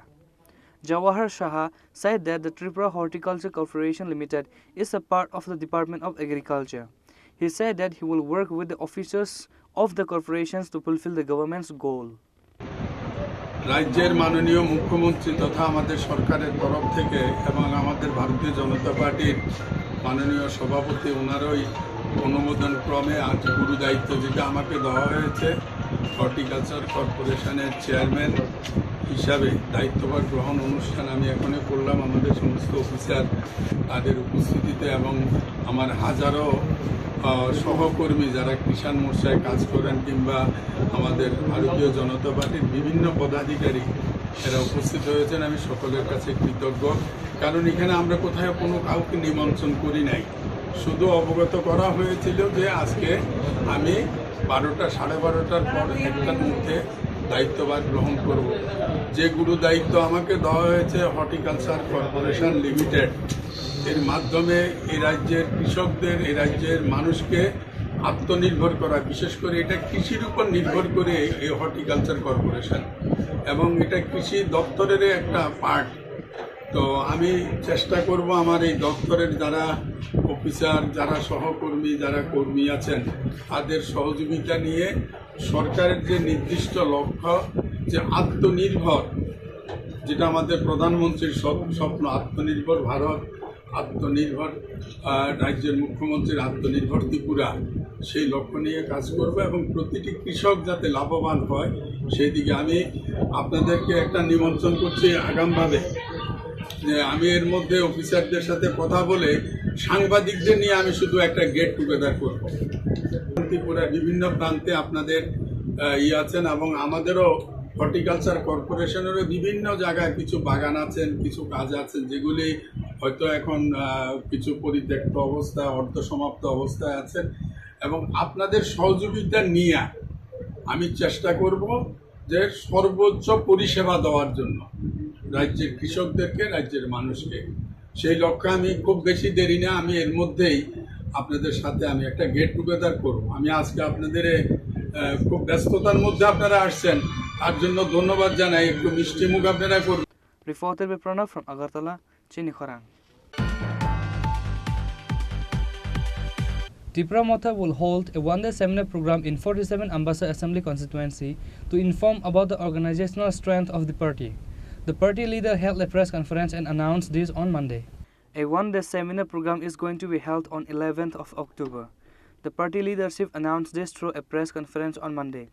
Jawahar Shah said that the Tripura Horticulture Corporation Limited is a part of the Department of Agriculture. He said that he will work with the officers of the corporations to fulfill the government's goal. রাজ্যের মাননীয় মুখ্যমন্ত্রী তথা আমাদের সরকারের তরফ থেকে এবং আমাদের ভারতীয় জনতা পার্টির মাননীয় সভাপতি ওনারই অনুমোদন ক্রমে আজ গুরু দায়িত্ব যেটা আমাকে দেওয়া হয়েছে হর্টিকালচার কর্পোরেশনের চেয়ারম্যান হিসাবে দায়িত্বভার গ্রহণ অনুষ্ঠান আমি এখনই করলাম আমাদের সমস্ত অফিসার তাদের উপস্থিতিতে এবং আমার হাজারো আহ, সহকর্মী যারা কিষাণ মোর্চায় কাজ করেন কিংবা আমাদের ভারতীয় জনতা পার্টির বিভিন্ন পদাধিকারী এরা উপস্থিত হয়েছেন, আমি সকলের কাছে কৃতজ্ঞ। কারণ এখানে আমরা কোথাও কোনো কাউকে নিমন্ত্রণ করি নাই, শুধু অবগত করা হয়েছিল যে আজকে আমি বারোটা, সাড়ে বারোটার পর একটার মধ্যে দায়িত্বভার গ্রহণ করব। যে গুরু দায়িত্ব আমাকে দেওয়া হয়েছে হর্টিকালচার কর্পোরেশন লিমিটেড, এর মাধ্যমে এই রাজ্যের কৃষকদের, এই রাজ্যের মানুষকে আত্মনির্ভর করা, বিশেষ করে এটা কৃষির উপর নির্ভর করে এই হর্টিকালচার কর্পোরেশন, এবং এটা কৃষি দপ্তরেরই একটা পার্ট। তো আমি চেষ্টা করব আমার এই দপ্তরের যারা অফিসার, যারা সহকর্মী, যারা কর্মী আছেন, তাদের সহযোগিতা নিয়ে সরকারের যে নির্দিষ্ট লক্ষ্য, যে আত্মনির্ভর যেটা আমাদের প্রধানমন্ত্রীর স্বপ-, স্বপ্ন, আত্মনির্ভর ভারত, আত্মনির্ভর, আহ, রাজ্যের মুখ্যমন্ত্রীর আত্মনির্ভর ত্রিপুরা, সেই লক্ষ্য নিয়ে কাজ করব এবং প্রতিটি কৃষক যাতে লাভবান হয়, সেই দিকে আমি আপনাদেরকে একটা নিমন্ত্রণ করছি আগামভাবে, যে আমি এর মধ্যে অফিসারদের সাথে কথা বলে সাংবাদিকদের নিয়ে আমি শুধু একটা গেট টুগেদার করব। ত্রিপুরার বিভিন্ন প্রান্তে আপনাদের, আহ, ইয়ে আছেন এবং আমাদেরও হর্টিকালচার কর্পোরেশনেরও বিভিন্ন জায়গায় কিছু বাগান আছেন, কিছু কাজ আছেন, যেগুলি হয়তো এখন, আহ, কিছু পরিত্যক্ত অবস্থা, অর্ধসমাপ্ত অবস্থায় আছেন। এবং আপনাদের সহযোগিতা নিয়ে আমি চেষ্টা করব যে সর্বোচ্চ পরিষেবা দেওয়ার জন্য রাজ্যের কৃষকদেরকে, রাজ্যের মানুষকে। সেই লক্ষ্যে আমি খুব বেশি দেরি না, আমি এর মধ্যেই আপনাদের সাথে আমি একটা গেট টুগেদার করব। আমি আজকে আপনাদের, আহ, খুব ব্যস্ততার মধ্যে আপনারা আসছেন, তার জন্য ধন্যবাদ জানাই। একটু মিষ্টি মুখ আপনারা করবেন। Reporter by Pranab from Agartala, Chini Khorang. Tipra Motha will hold a one-day seminar program in forty-seven Ambasa Assembly Constituency to inform about the organizational strength of the party. The party leader held a press conference and announced this on Monday. A one-day seminar program is going to be held on eleventh of October. The party leadership announced this through a press conference on Monday.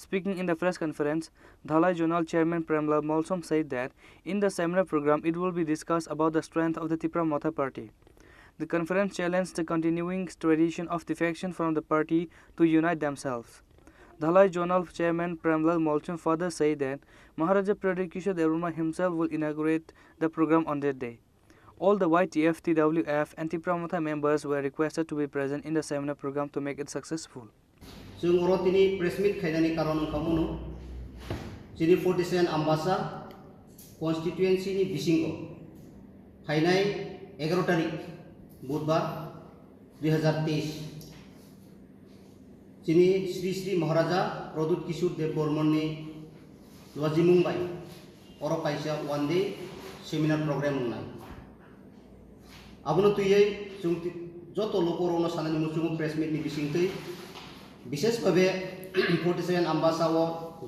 Speaking in the press conference, Dhalai Zonal Chairman Premlal Molsom said that in the seminar program it will be discussed about the strength of the Tipra Motha party. The conference challenged the continuing tradition of defection from the party to unite themselves. Dhalai Zonal Chairman Premlal Molsom further said that Maharaja Pradyut Kishore Debbarma himself will inaugurate the program on that day. All the Y T F, T W F and Tipra Motha members were requested to be present in the seminar program to make it successful. Chwng oro tini press meet khainani karon wngkha mono, chini forty-seven Ambasa constituency ni bisingo phainai egaroh tarik Budbar dui hazar teis chini Sri Sri Maharaja Pradyut Kishore Debbarmani lwajimung bai oro kaisa one day seminar program wngnai. Abono twiwi chwng ti-, joto lukurokno sanani muchungo press meet ni bisingtwi, bishesh bhabe forty-seven Ambasa o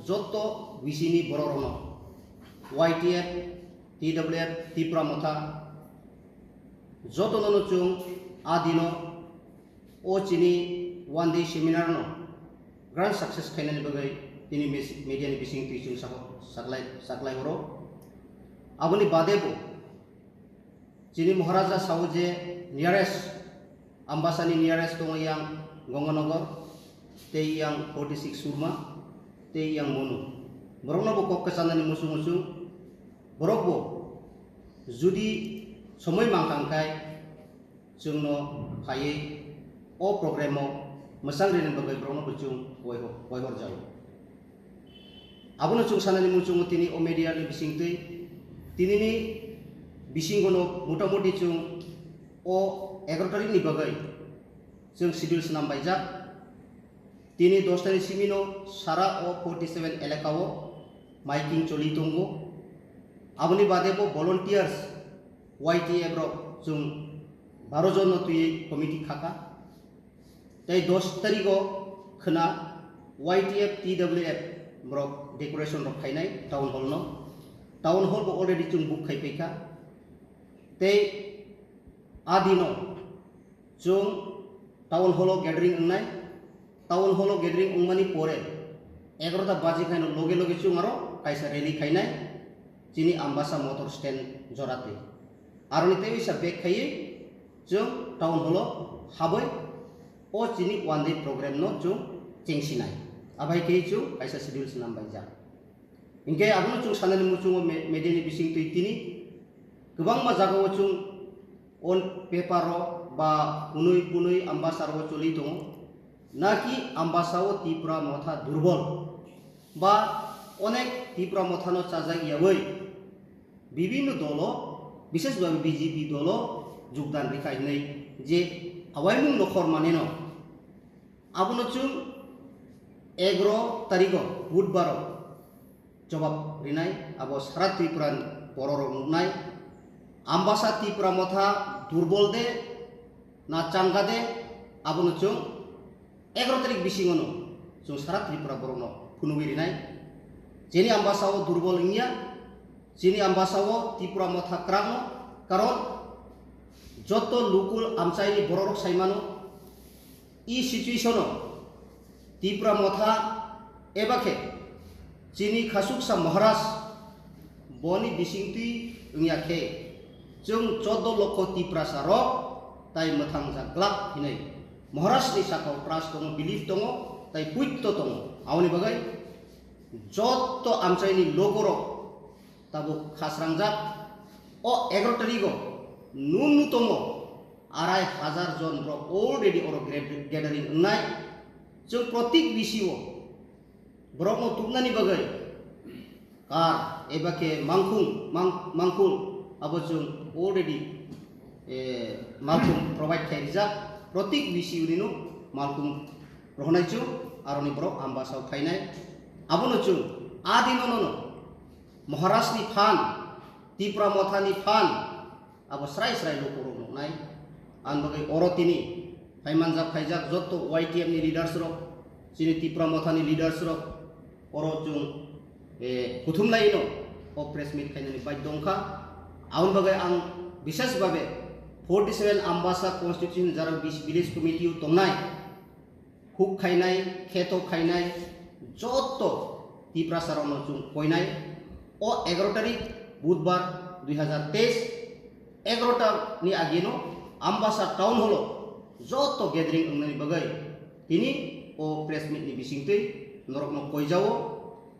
joto bisini borok rokno, Y T F, T W F, Tipra Motha, jotono no chwng a dino o chini one day seminar no grand success khainani bagwi tini mis-, media ni bisingtwi chwng sabo saklai, saklai oro. Aboni bade bo chini Maharaja sao je nearest, Ambasani nearest tongo yang Ganganagar, tei yang forty-six Surma, tei yang Monu. Borokno bo kok kwchanani muchung muchung, borok bo judi somoi mankha hwnkhe chwngno phaiwi o program o mwchang rini bagwi borokno bo chwng waiho-, waihor jago. Abono chwng sanani muchungo tini o media ni bisingtwi, tinini bisingono motamuti chwng o egaroh tarik ni bagwi chwng schedule swnam baijak. Tini dos tarik simino sara o forty-seven elaka o miking choli tongo. Aboni bade bo volunteers Y T F rok chwng baro jon no twiwi committee khaka. Tei dos tarik o khwna Y T F, T W F borok decoration rok khainai town hall no. Town hall bo already chwng book khai paikha. Tei a dino chwng town hall o gathering wngnai. Town hall o gathering wngmani pore egaroh ta baji khaino loge loge chwng aro kaisa rally khainai chini Ambasa motor stand joratwi. Aroni tei wisa bag khaiwi chwng town hall o habwi o chini one day program no chwng chengsinai. Abai khe chwng kaisa schedule swnam baijak. Hinkhe abono chwng sanani muchungo me-, media ni bisingtwi tini kwbangma jagao chwng on paper o ba kunui kunui Ambasa ro choli tongo. Naki Ambasa o Tipra Motha durbol ba onek Tipra Motha no chajak yawi bibhinno dolo, bishesh bhabe B J P dolo jogdan rikha hinwi je awaimung nokhor maneno, abono chwng egaroh tarikh o Budbar o jobab rinai, abo sara Tripura ni borok rok nuknai. Ambasa Tipra Motha durbol de na changa de, abono chwng egaroh tarik bisingo no chwng sara Tripura borok no phunugwi rinai. Chini Ambasa o durbol wngya, Chini Ambasa o Tipra Motha kwrakno, karon joto local amchaini bororok sai mano, e situation o Tipra Motha eba khe chini khasuksa Maharaj boni bisingtwi wngya khe, chwng chordo lokho Tiprasa rok tai mwthang jak glak hinwi Maharaj ni sakao trust tongo, belief tongo, tai puitto tongo. Aboni bagwi joto amchaini logo rok tabuk khasrangjak. O egaro tarigo nunu tongo arai hajar jon borok already oro gra-, gathering wngnai. Chwng protik bisio borokno tubnani bagwi kar eba khe mangkhung, mang-, mangkhung abo chwng already, eh, malkhung provide khai rijak. Protik bisio nino malkhung rohonai chwng aroni borok Ambasao phainai. Abono chwng a dinono no Maharajni phan, Tipra Mothani phan, abo srai srai lukurok nuknai. Ang bagwi oro tini phaimanjak phaijak joto Y T F ni leaders rok, chini Tipra Mothani leaders rok, oro chwng, eh, kuthumlaino o press meet khainani baidhyo wngkha. Aboni bagwi ang bishesh babe forty seven Ambasa constituency ni jara village committee o tongnai, huk khainai, kheto khainai, joto Tiprasa rokno chwng koinai. O egaro tarik Budbar dui hazar teis, egarota ni agino Ambasa Town Hall o joto gathering wngnani bagwi tini o press meet ni bisingtwi norokno koijao,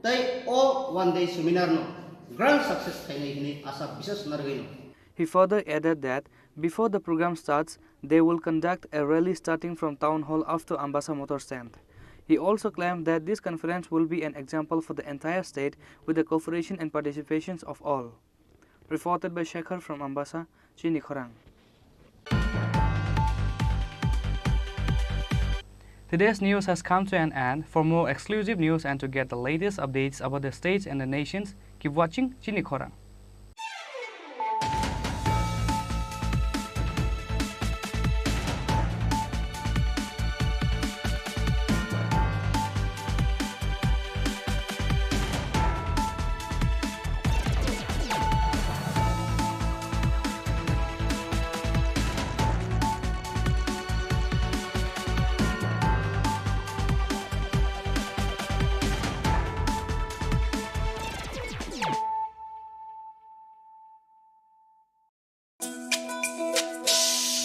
tei o one day seminar no grand success khainai hwnwi asa bisas narwino. He further added that before the program starts, they will conduct a rally starting from Town Hall up to Ambasa Motor Stand. He also claimed that this conference will be an example for the entire state with the cooperation and participations of all. Reported by Shekhar from Ambasa, Chini Khorang. Today's news has come to an end. For more exclusive news and to get the latest updates about the states and the nations, keep watching Chini Khorang.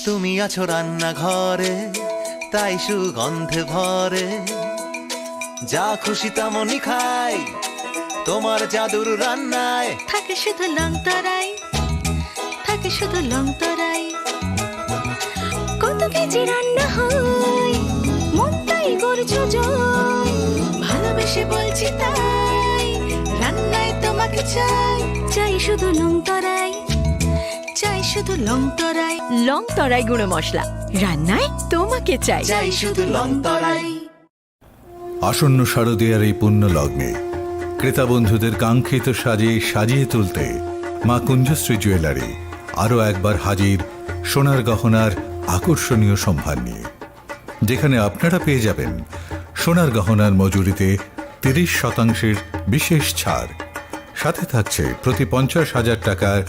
তুমি আছো রান্নাঘরে, তাই সুগন্ধে ভরে। যা খুশি তেমনই খাই, তোমার জাদুর রান্নায়। থাকে শুধু লং তরাই, থাকে শুধু লং তরাই। কত কেজি রান্না হয়, মনটাই করছো জয়। ভালোবেসে বলছি তাই, রান্নায় তোমাকে চাই। চাই শুধু লং তরাই, চাই শুধু লং তরাই। লং তরাই গুঁড়ো মশলা, রান্নায় তোমাকে চাই। চাই শুধু লং তরাই। আসন্ন শারদীয়ার এই পুণ্য লগ্নে ক্রেতা বন্ধুদের কাঙ্ক্ষিত সাজে সাজিয়ে তুলতে মা কুঞ্জশ্রী জুয়েলারি আরও একবার হাজির সোনার গহনার আকর্ষণীয় সম্ভার নিয়ে, যেখানে আপনারা পেয়ে যাবেন সোনার গহনার মজুরিতে তিরিশ শতাংশের বিশেষ ছাড়। সাথে থাকছে প্রতি পঞ্চাশ হাজার টাকার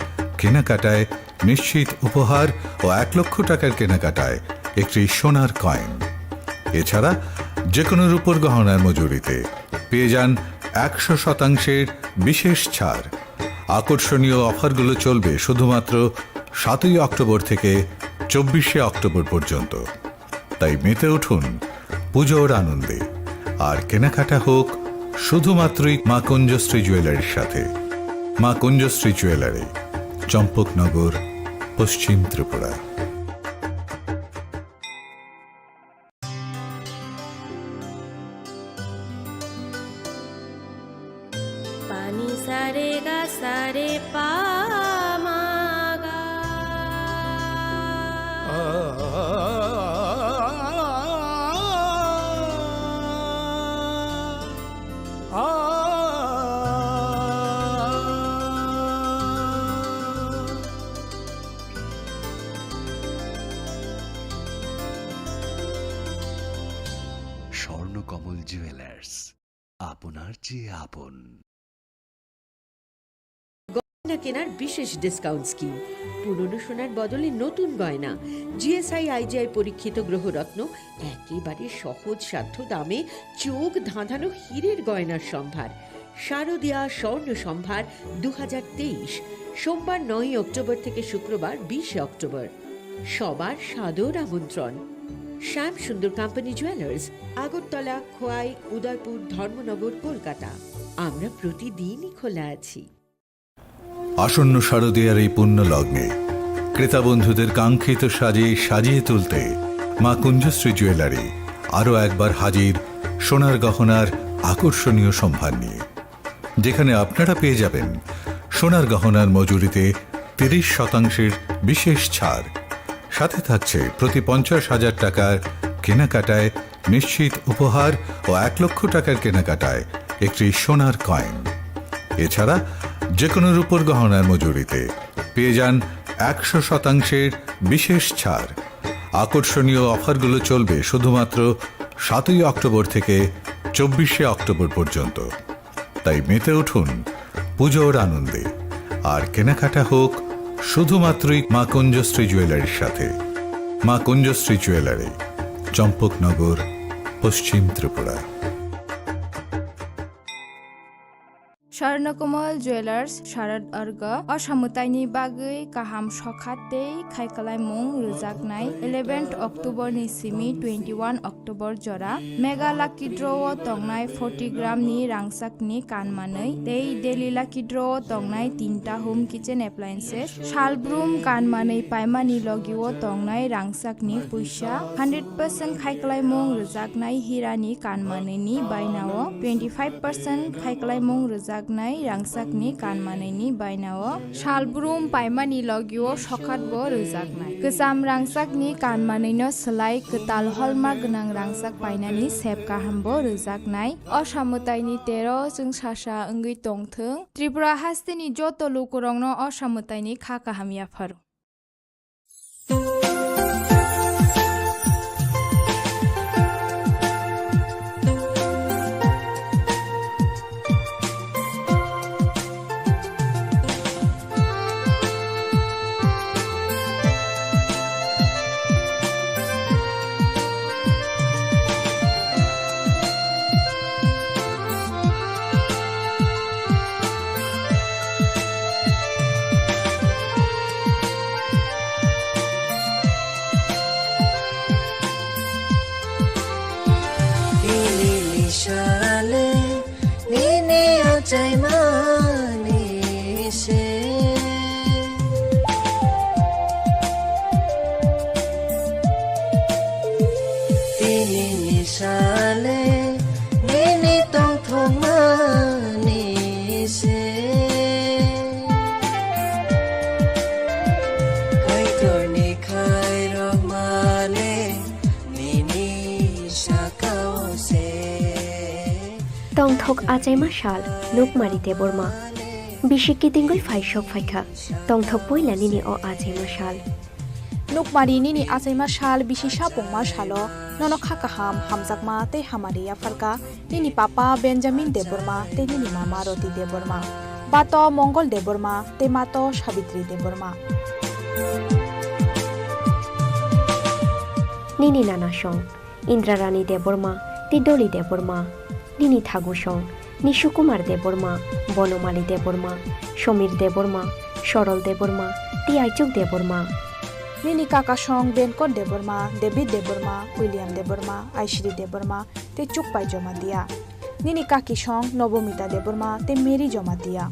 কেনাকাটায় নিশ্চিত উপহার ও এক লক্ষ টাকার কেনাকাটায় একটি সোনার কয়েন। এছাড়া যে কোনো রূপোর গহনার মজুরিতে পেয়ে যান একশো শতাংশের বিশেষ ছাড়। আকর্ষণীয় অফারগুলো চলবে শুধুমাত্র সাতই অক্টোবর থেকে চব্বিশে অক্টোবর পর্যন্ত। তাই মেতে উঠুন পুজোর আনন্দে, আর কেনাকাটা হোক শুধুমাত্রই মা কুঞ্জশ্রী জুয়েলারির সাথে। মা কুঞ্জশ্রী জুয়েলারি, চম্পকনগর, পশ্চিম Tripura. Pani sa re ga sa re pa ma ga. Swarnakamal jewellers, আপনার চেয়ে আপন। কেনার বিশেষ ডিসকাউন্ট স্কিম, পুরনো সোনার বদলে নতুন গয়না, জিএসআই আইজিআই পরীক্ষিত গ্রহরত্ন, একেবারে সহজসাধ্য দামে চোখ ধাঁধানো হীরের গয়নার সম্ভার। শারদিয়া স্বর্ণ সম্ভার দু হাজার তেইশ, সোমবার নয়ই অক্টোবর থেকে শুক্রবার বিশে অক্টোবর। সবার সাদর আমন্ত্রণ। শ্যাম সুন্দর কোম্পানি জুয়েলার্স, আগরতলা, খোয়াই, উদয়পুর, ধর্মনগর, কলকাতা। আমরা প্রতিদিনই খোলা আছি। আসন্ন শারদীয়ার এই পুণ্য লগ্নে ক্রেতা বন্ধুদের কাঙ্ক্ষিত সাজে সাজিয়ে তুলতে মা কুঞ্জশ্রী জুয়েলারি আরও একবার হাজির সোনার গহনার আকর্ষণীয় সম্ভার নিয়ে, যেখানে আপনারা পেয়ে যাবেন সোনার গহনার মজুরিতে তিরিশ শতাংশের বিশেষ ছাড়, সাথে থাকছে প্রতি পঞ্চাশ হাজার টাকার কেনাকাটায় নিশ্চিত উপহার ও এক লক্ষ টাকার কেনাকাটায় একটি সোনার কয়েন। এছাড়া যে কোনো রূপোর গহনার মজুরিতে পেয়ে যান একশো শতাংশের বিশেষ ছাড়। আকর্ষণীয় অফারগুলো চলবে শুধুমাত্র সাতই অক্টোবর থেকে চব্বিশে অক্টোবর পর্যন্ত। তাই মেতে উঠুন পুজোর আনন্দে, আর কেনাকাটা হোক শুধুমাত্রই মা কুঞ্জশ্রী জুয়েলারির সাথে। মা কুঞ্জশ্রী জুয়েলারি, চম্পকনগর, পশ্চিম Tripura. Swarnakomal Jewelers Sharad Arga o samwtaini bagwi kaham sokha tei khaikhlaimung rwjaknai eleventh October ni simi twenty-one October jora Mega Lucky Draw o tongnai forty gram ni rangchak ni kanmanwi tei Daily Lucky Draw o tongnai tinta home kitchen appliances, salbrum kanmanwi paimani logi o tongnai rangchak ni puisa hundred percent khaikhlaimung rwjaknai hira ni kanmanwi ni baina o twenty five percent khaikhlaimung rwjaknai rangchak ni kanmanwi ni baina o salbrum paimani logi o sokhat bo rwjaknai. Kwcham rangchak ni kanmanwi no swlai kwtal holma gwnang rangchak painani sep kaham bo rwjaknai. O samwtaini tero chwng sasa wngwi tongthwng. Tripura hasteni joto lukurokno o samwtaini kha kaham yapharo. Nini sale, nini achaimani se. Nini sale, nini tongthokmani se. Kaitorni khairokmani nini sakao se. Tongthok achaima sal, Nukmari Debbarma. Bisi kitingwi phaisok phaikha, tongthok poila nini o achaima sal. Nukmari nini achaima sal, bisi sapungma salo, nono kha kaham, hamjakma tei hamari yapharkha. Nini papa Benjamin Debbarma tei nini mama Roti Debbarma, bato Mongol Debbarma tei mato Sabitri Debbarma. Nini nana song Indrarani Debbarma tei Doli Debbarma, nini thagu song Nishu Kumar Debbarma, Bonomali Debbarma, Somir Debbarma, Sorol Debbarma tei Aichuk Debbarma. Nini kaka song Benkot Debbarma, David Debbarma, William Debbarma, Aishri Debbarma, tei Chukpai Jomatia. Nini kaki song Nobomita Debbarma tei Mary Jomatia.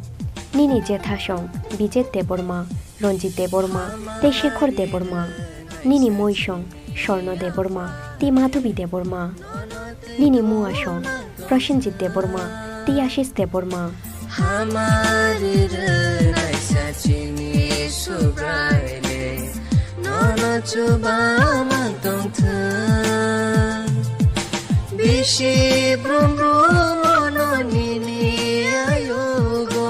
Nini jetha song Bijet Debbarma, Ranjit Debbarma tei Shekhor Debbarma. Nini moi song Sorno Debbarma tei Madhubi Debbarma. Nini mua song Prasenjit Debbarma tei Ashish Debbarma. Hamari rwnai sachini Subraile, nono chubama tongthwng. Bisi brum brum ono nini ayugo,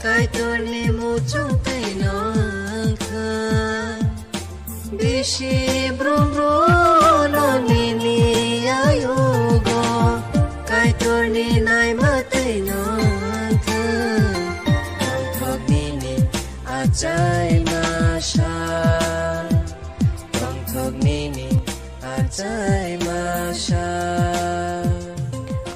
Kaitorni muchung tei nongthwng. Bisi brum brum no nini ayugo, Kaitorni naima tei nongthwng. Tongthok nini Achai ma sal, tongthok nini achai ma sal.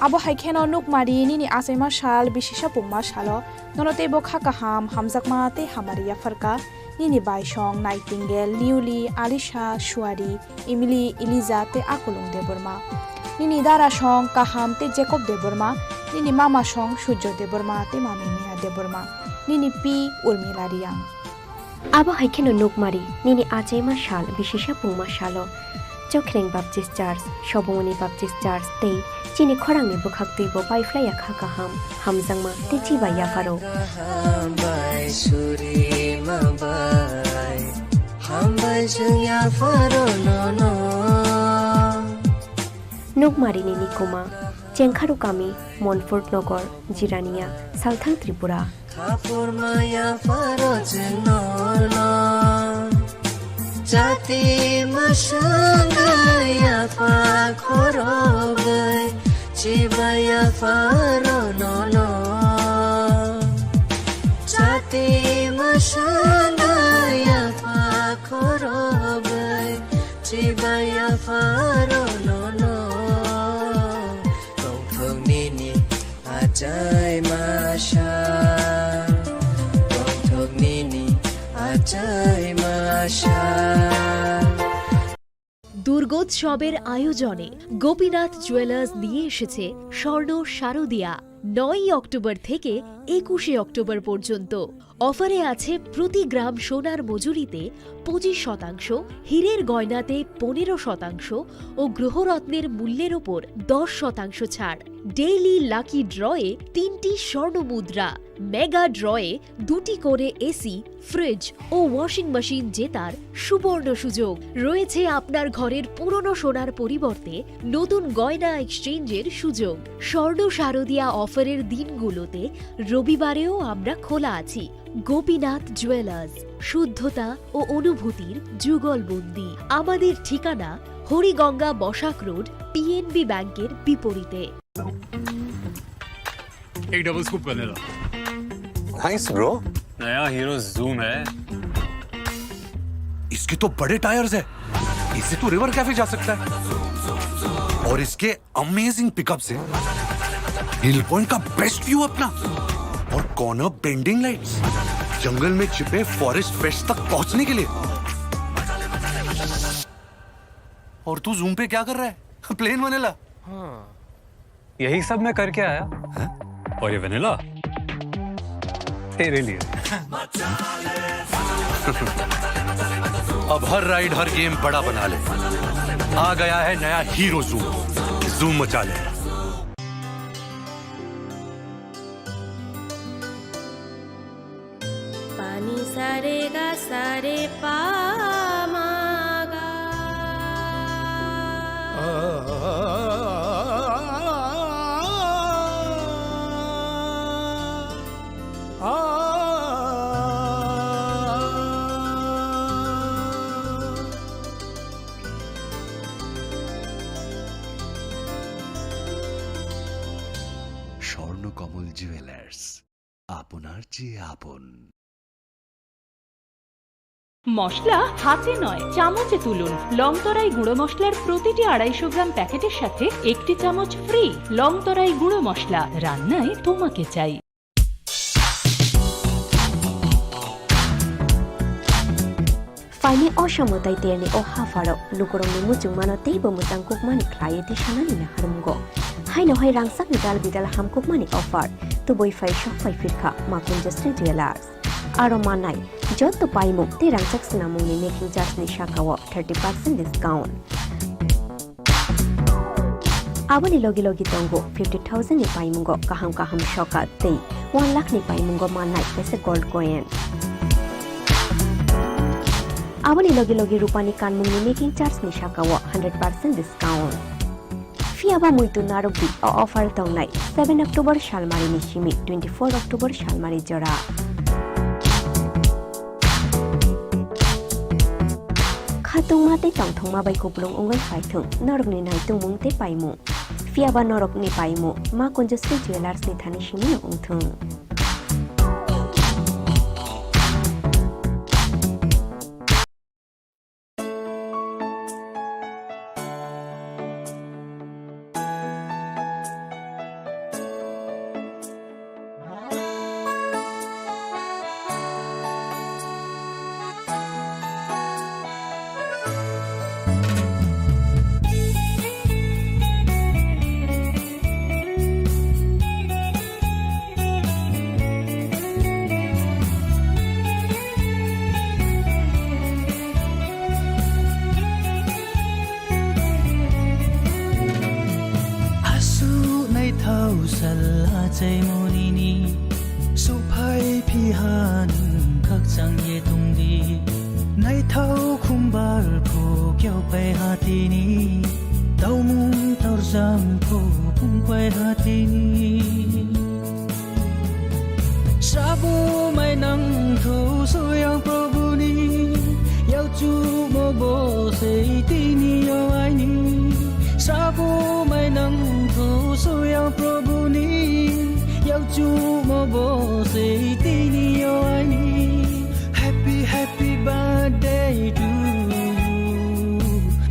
Abo hai kheno nukmari nini achaima sal, bisisa pungma salo nono teibo kha kaham, hamjakma tei hamari yapharkha. Nini baisong, Nightingale, Newly, Alisha, Suari, Emily, Eliza tei Akulung Debbarma. Nini dara song Kaham tei Jacob Debbarma, nini mama song Surjo Debbarma tei mami Mia Debbarma, nini pi Urmila Riang. Abo hai kheno nukmari, nini achaima sal, bisisa pungma salo, Chokhreng Baptist Church, Sobongoni Baptist Church tei chini khorangni bwkhak twibo paiphlaiya kha kaham, hamjakma tei chibai yapharo. Kaham bai suri ma bai, hambai chwng yapharo nono. Nukmarini nikuma, Chengkharu kami, Monfort Nogor, Jirania, Salthang Tripura. Khapur maya pharo chwng nono. Chati mwswngwi yapha khorogwi chibaya pharo nono. Chati mwswngwi yapha khorogwi chibaya pharo nono. Tongthok nini achai ma sal, tongthok nini achai ma sal. দুর্গোৎসবের আয়োজনে গোপীনাথ জুয়েলার্স নিয়ে এসেছে স্বর্ণ শারদিয়া। নয়ই অক্টোবর থেকে একুশে অক্টোবর পর্যন্ত অফারে আছে প্রতি গ্রাম সোনার মজুরিতে পঁচিশ শতাংশ, হীরের গয়নাতে পনেরো শতাংশ ও গ্রহরত্নের মূল্যের ওপর দশ শতাংশ ছাড়। ডেইলি লাকি ড্রয়ে তিনটি স্বর্ণ মুদ্রা, মেগা ড্রয়ে দুটি করে এসি, ফ্রিজ ও ওয়াশিং মেশিন জেতার সুবর্ণ সুযোগ। রয়েছে আপনার ঘরের পুরনো সোনার পরিবর্তে নতুন গয়না এক্সচেঞ্জের সুযোগ। স্বর্ণ শারদিয়া অফারের দিনগুলোতে রবিবারেও আমরা খোলা আছি। গোপীনাথ জুয়েলার্স, শুদ্ধতা ও অনুভূতির যুগলবন্দি। আমাদের ঠিকানা হরিগঙ্গা বসাক রোড, পিএনবি ব্যাংকের বিপরীতে। एक double scoop vanilla. Nice, bro। नया हीरो जूम है। इसके तो बड़े टायर्स है, इससे तो रिवर कैफे जा सकता है। और इसके अमेजिंग पिकअप्स हैं। हिल पॉइंट का बेस्ट व्यू अपना और कॉर्नर बेंडिंग लाइट्स, जंगल में छिपे फॉरेस्ट फ्रेश तक पहुंचने के लिए। और तू जूम पे क्या कर रहा है? Plane vanilla. हाँ। यही सब मैं करके आया। हैं? और ये वनीला तेरे लिए। अब हर राइड, हर गेम बड़ा बना ले। आ गया है नया हीरो जूम। जूम मचा ले। Pani sare ga sare pa ma ga. Swarnakamal jewellers, আপনার চেয়ে আপন। মশলা হাতে নয়, চামচে তুলুন। লংতরাই গুঁড়ো মশলার প্রতিটি আড়াইশো গ্রাম প্যাকেটের সাথে একটি চামচ ফ্রি। লংতরাই গুঁড়ো মশলা, রান্নায় তোমাকে চাই। Phaini o samo tei terni o hapharo lukurokni muchungmano teibo mwchang kukmani khlaiwi tisanani naharmungo. Haino hai rangchakni dal bidal hamkukmani offer tubui phai sok phai phirkha Makunjasri Jewellers. Aro manai jotto paimung tei rangchak swnamungni making charge ni sakao thirty percent discount. Aboni logi logi tongo fifty thousand ni paimungo kaham kaham sokat tei one lakh ni paimungo mannai kaisa gold coin. Aboni logi logi rupani kanmungni making charge ni sakao hundred percent discount. Phiya ba muitu narwkdi, o offer tongnai seven October salmari ni simi twenty four October salmari jora. Khatungma tei tongthokma bai kupulung wngwi paithung norokni naitungmung tei paimung. Phiya ba norokni paimung Makunjasri Jewellers ni thani simino wngthung. Tei monini suphai phiha nwng khakchang ye tongdi. Naithau khumbar phu kyaupai hatini. Taumung torjang phu phungpai hatini. Sabo mai nang thu suyang Prabhu ni. Yau chu mo bo sei tini yo aini. Sabo mai nang thu suyang Prabhu ni. Yau chu mo bo sei tini yo aini. Happy, happy birthday to you.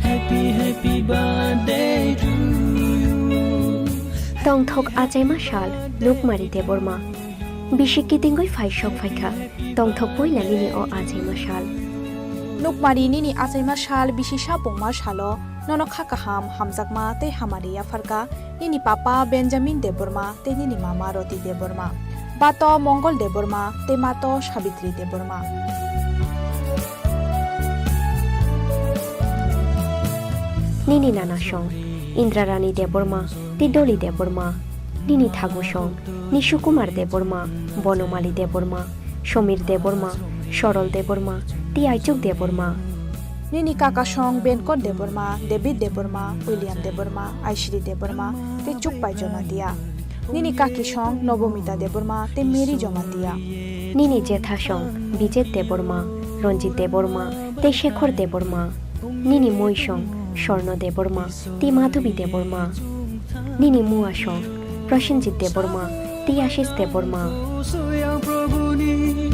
Happy, happy birthday to you. Tongthok achaima sal, Nukmari Debbarma. Bisi kitingwi phai sok phaikha, tongthok poila nini o achaima sal. Nukmari, nini achaima sal, bisi sapungma salo, nono kha kaham, hamjakma tei hamari yapharkha. Nini papa Benjamin Debbarma tei nini mama Roti Debbarma. Bato Mongol Debbarma tei mato Sabitri Debbarma. Nini nana song Indrarani Debbarma tei Doli Debbarma. Nini thagu song Nishu Kumar Debbarma, Bonomali Debbarma, Somir Debbarma, Sorol Debbarma tei Aichuk Debbarma. Nini kaka song Benkot Debbarma, David Debbarma, William Debbarma, Aishri Debbarma tei Chukpai Jomatia. Nini kaki song Nobomita Debbarma tei Mary Jomatia. Nini jetha song Bijet Debbarma, Ranjit Debbarma tei Shekhor Debbarma. Nini moi song Sorno Debbarma tei Madhubi Debbarma. Nini mua song Prosenjit Debbarma tei Ashish Debbarma. Suyang Prabhu ni,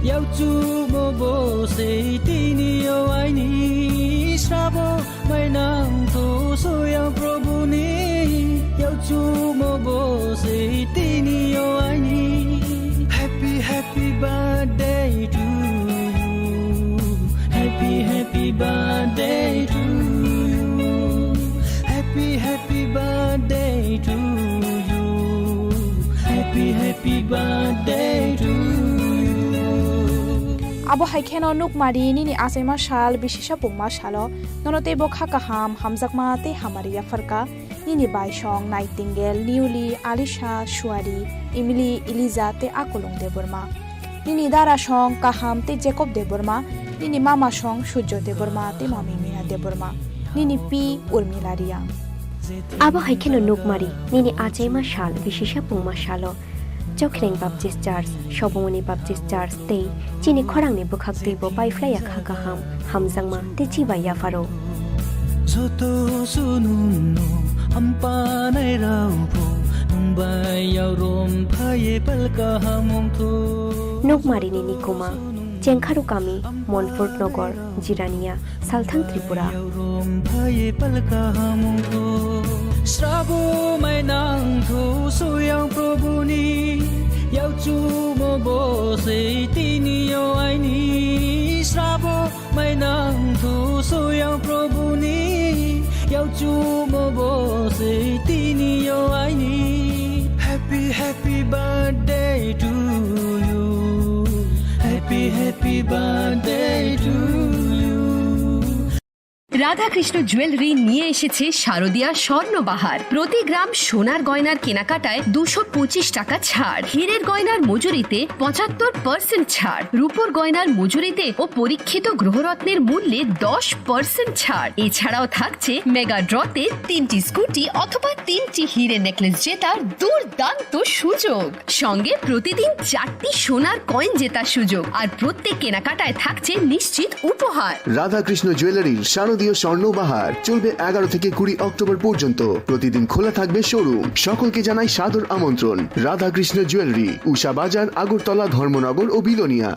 yau chu mo bo sei tini yo aini. Sabo mai nang thu suyang Prabhu ni, yau chu mo bo sei tini yo aini. Happy, happy birthday to you. Happy, happy birthday to you. Happy, happy birthday to you. Happy, happy birthday to you. Abo hai kheno Nukmari, nini achaima sal, bisi sapungma salo, nono teibo kha kaham, hamjakma tei hamari yapharkha. Nini bai song Nightingale, Niuli, Alisha, Suari, Emily, Eliza tei Akolong Debbarma. Nini dara song Kaham tei Jacob Debbarma. Nini mama song Surjo Debbarma tei mami Mina Debbarma. Nini pi Urmila Riang. Abo hai kheno Nukmari, nini achaima sal, bisi sapungma salo. Chokhreng Baptist Church, Sobongoni Baptist Church tei chini khorangni bwkhak twibo paiphlaiya kha kaham, hamjakma tei chibai yapharo. Joto sunungno hampanai rao bo nwng bai yao rom phaiye pal kaham wngtho. Nukmarini nikuma, Chengkharu kami, Monfort Nogor, Jirania, Salthang Tripura. Srabo mai nang thu suyang Prabhu ni, yau chumo bo sei tini yo aini. Srabo mai nang thu suyang Prabhu ni, yau chumo bo sei tini yo aini. Happy, happy birthday to you. Happy, happy birthday to you. Radhakrishna jewellery নিয়ে এসেছে শারদিয়া স্বর্ণবাহার। প্রতি গ্রাম সোনার গয়নার কেনাকাটায় দুশো পঁচিশ টাকা ছাড়, হীরের গয়নার মজুরিতে পঁচাত্তর পার্সেন্ট ছাড়, রূপোর গয়নার মজুরিতে ও পরীক্ষিত গ্রহরত্নের মূল্যে দশ পার্সেন্ট ছাড়। এছাড়াও থাকছে মেগা ড্রতে তিনটি স্কুটি অথবা তিনটি হিরে নেকলেস জেতার দুর্দান্ত সুযোগ। সঙ্গে প্রতিদিন চারটি সোনার কয়েন জেতার সুযোগ, আর প্রত্যেক কেনাকাটায় থাকছে নিশ্চিত উপহার। রাধাকৃষ্ণ জুয়েলারির শারদীয় স্বর্ণ বাহার চলবে এগারো থেকে কুড়ি অক্টোবর পর্যন্ত। প্রতিদিন খোলা থাকবে শোরুম। সকলকে জানাই সাদর আমন্ত্রণ। রাধাকৃষ্ণ জুয়েলারি, উষা বাজার, আগরতলা, ধর্মনগর ও বিলোনিয়া।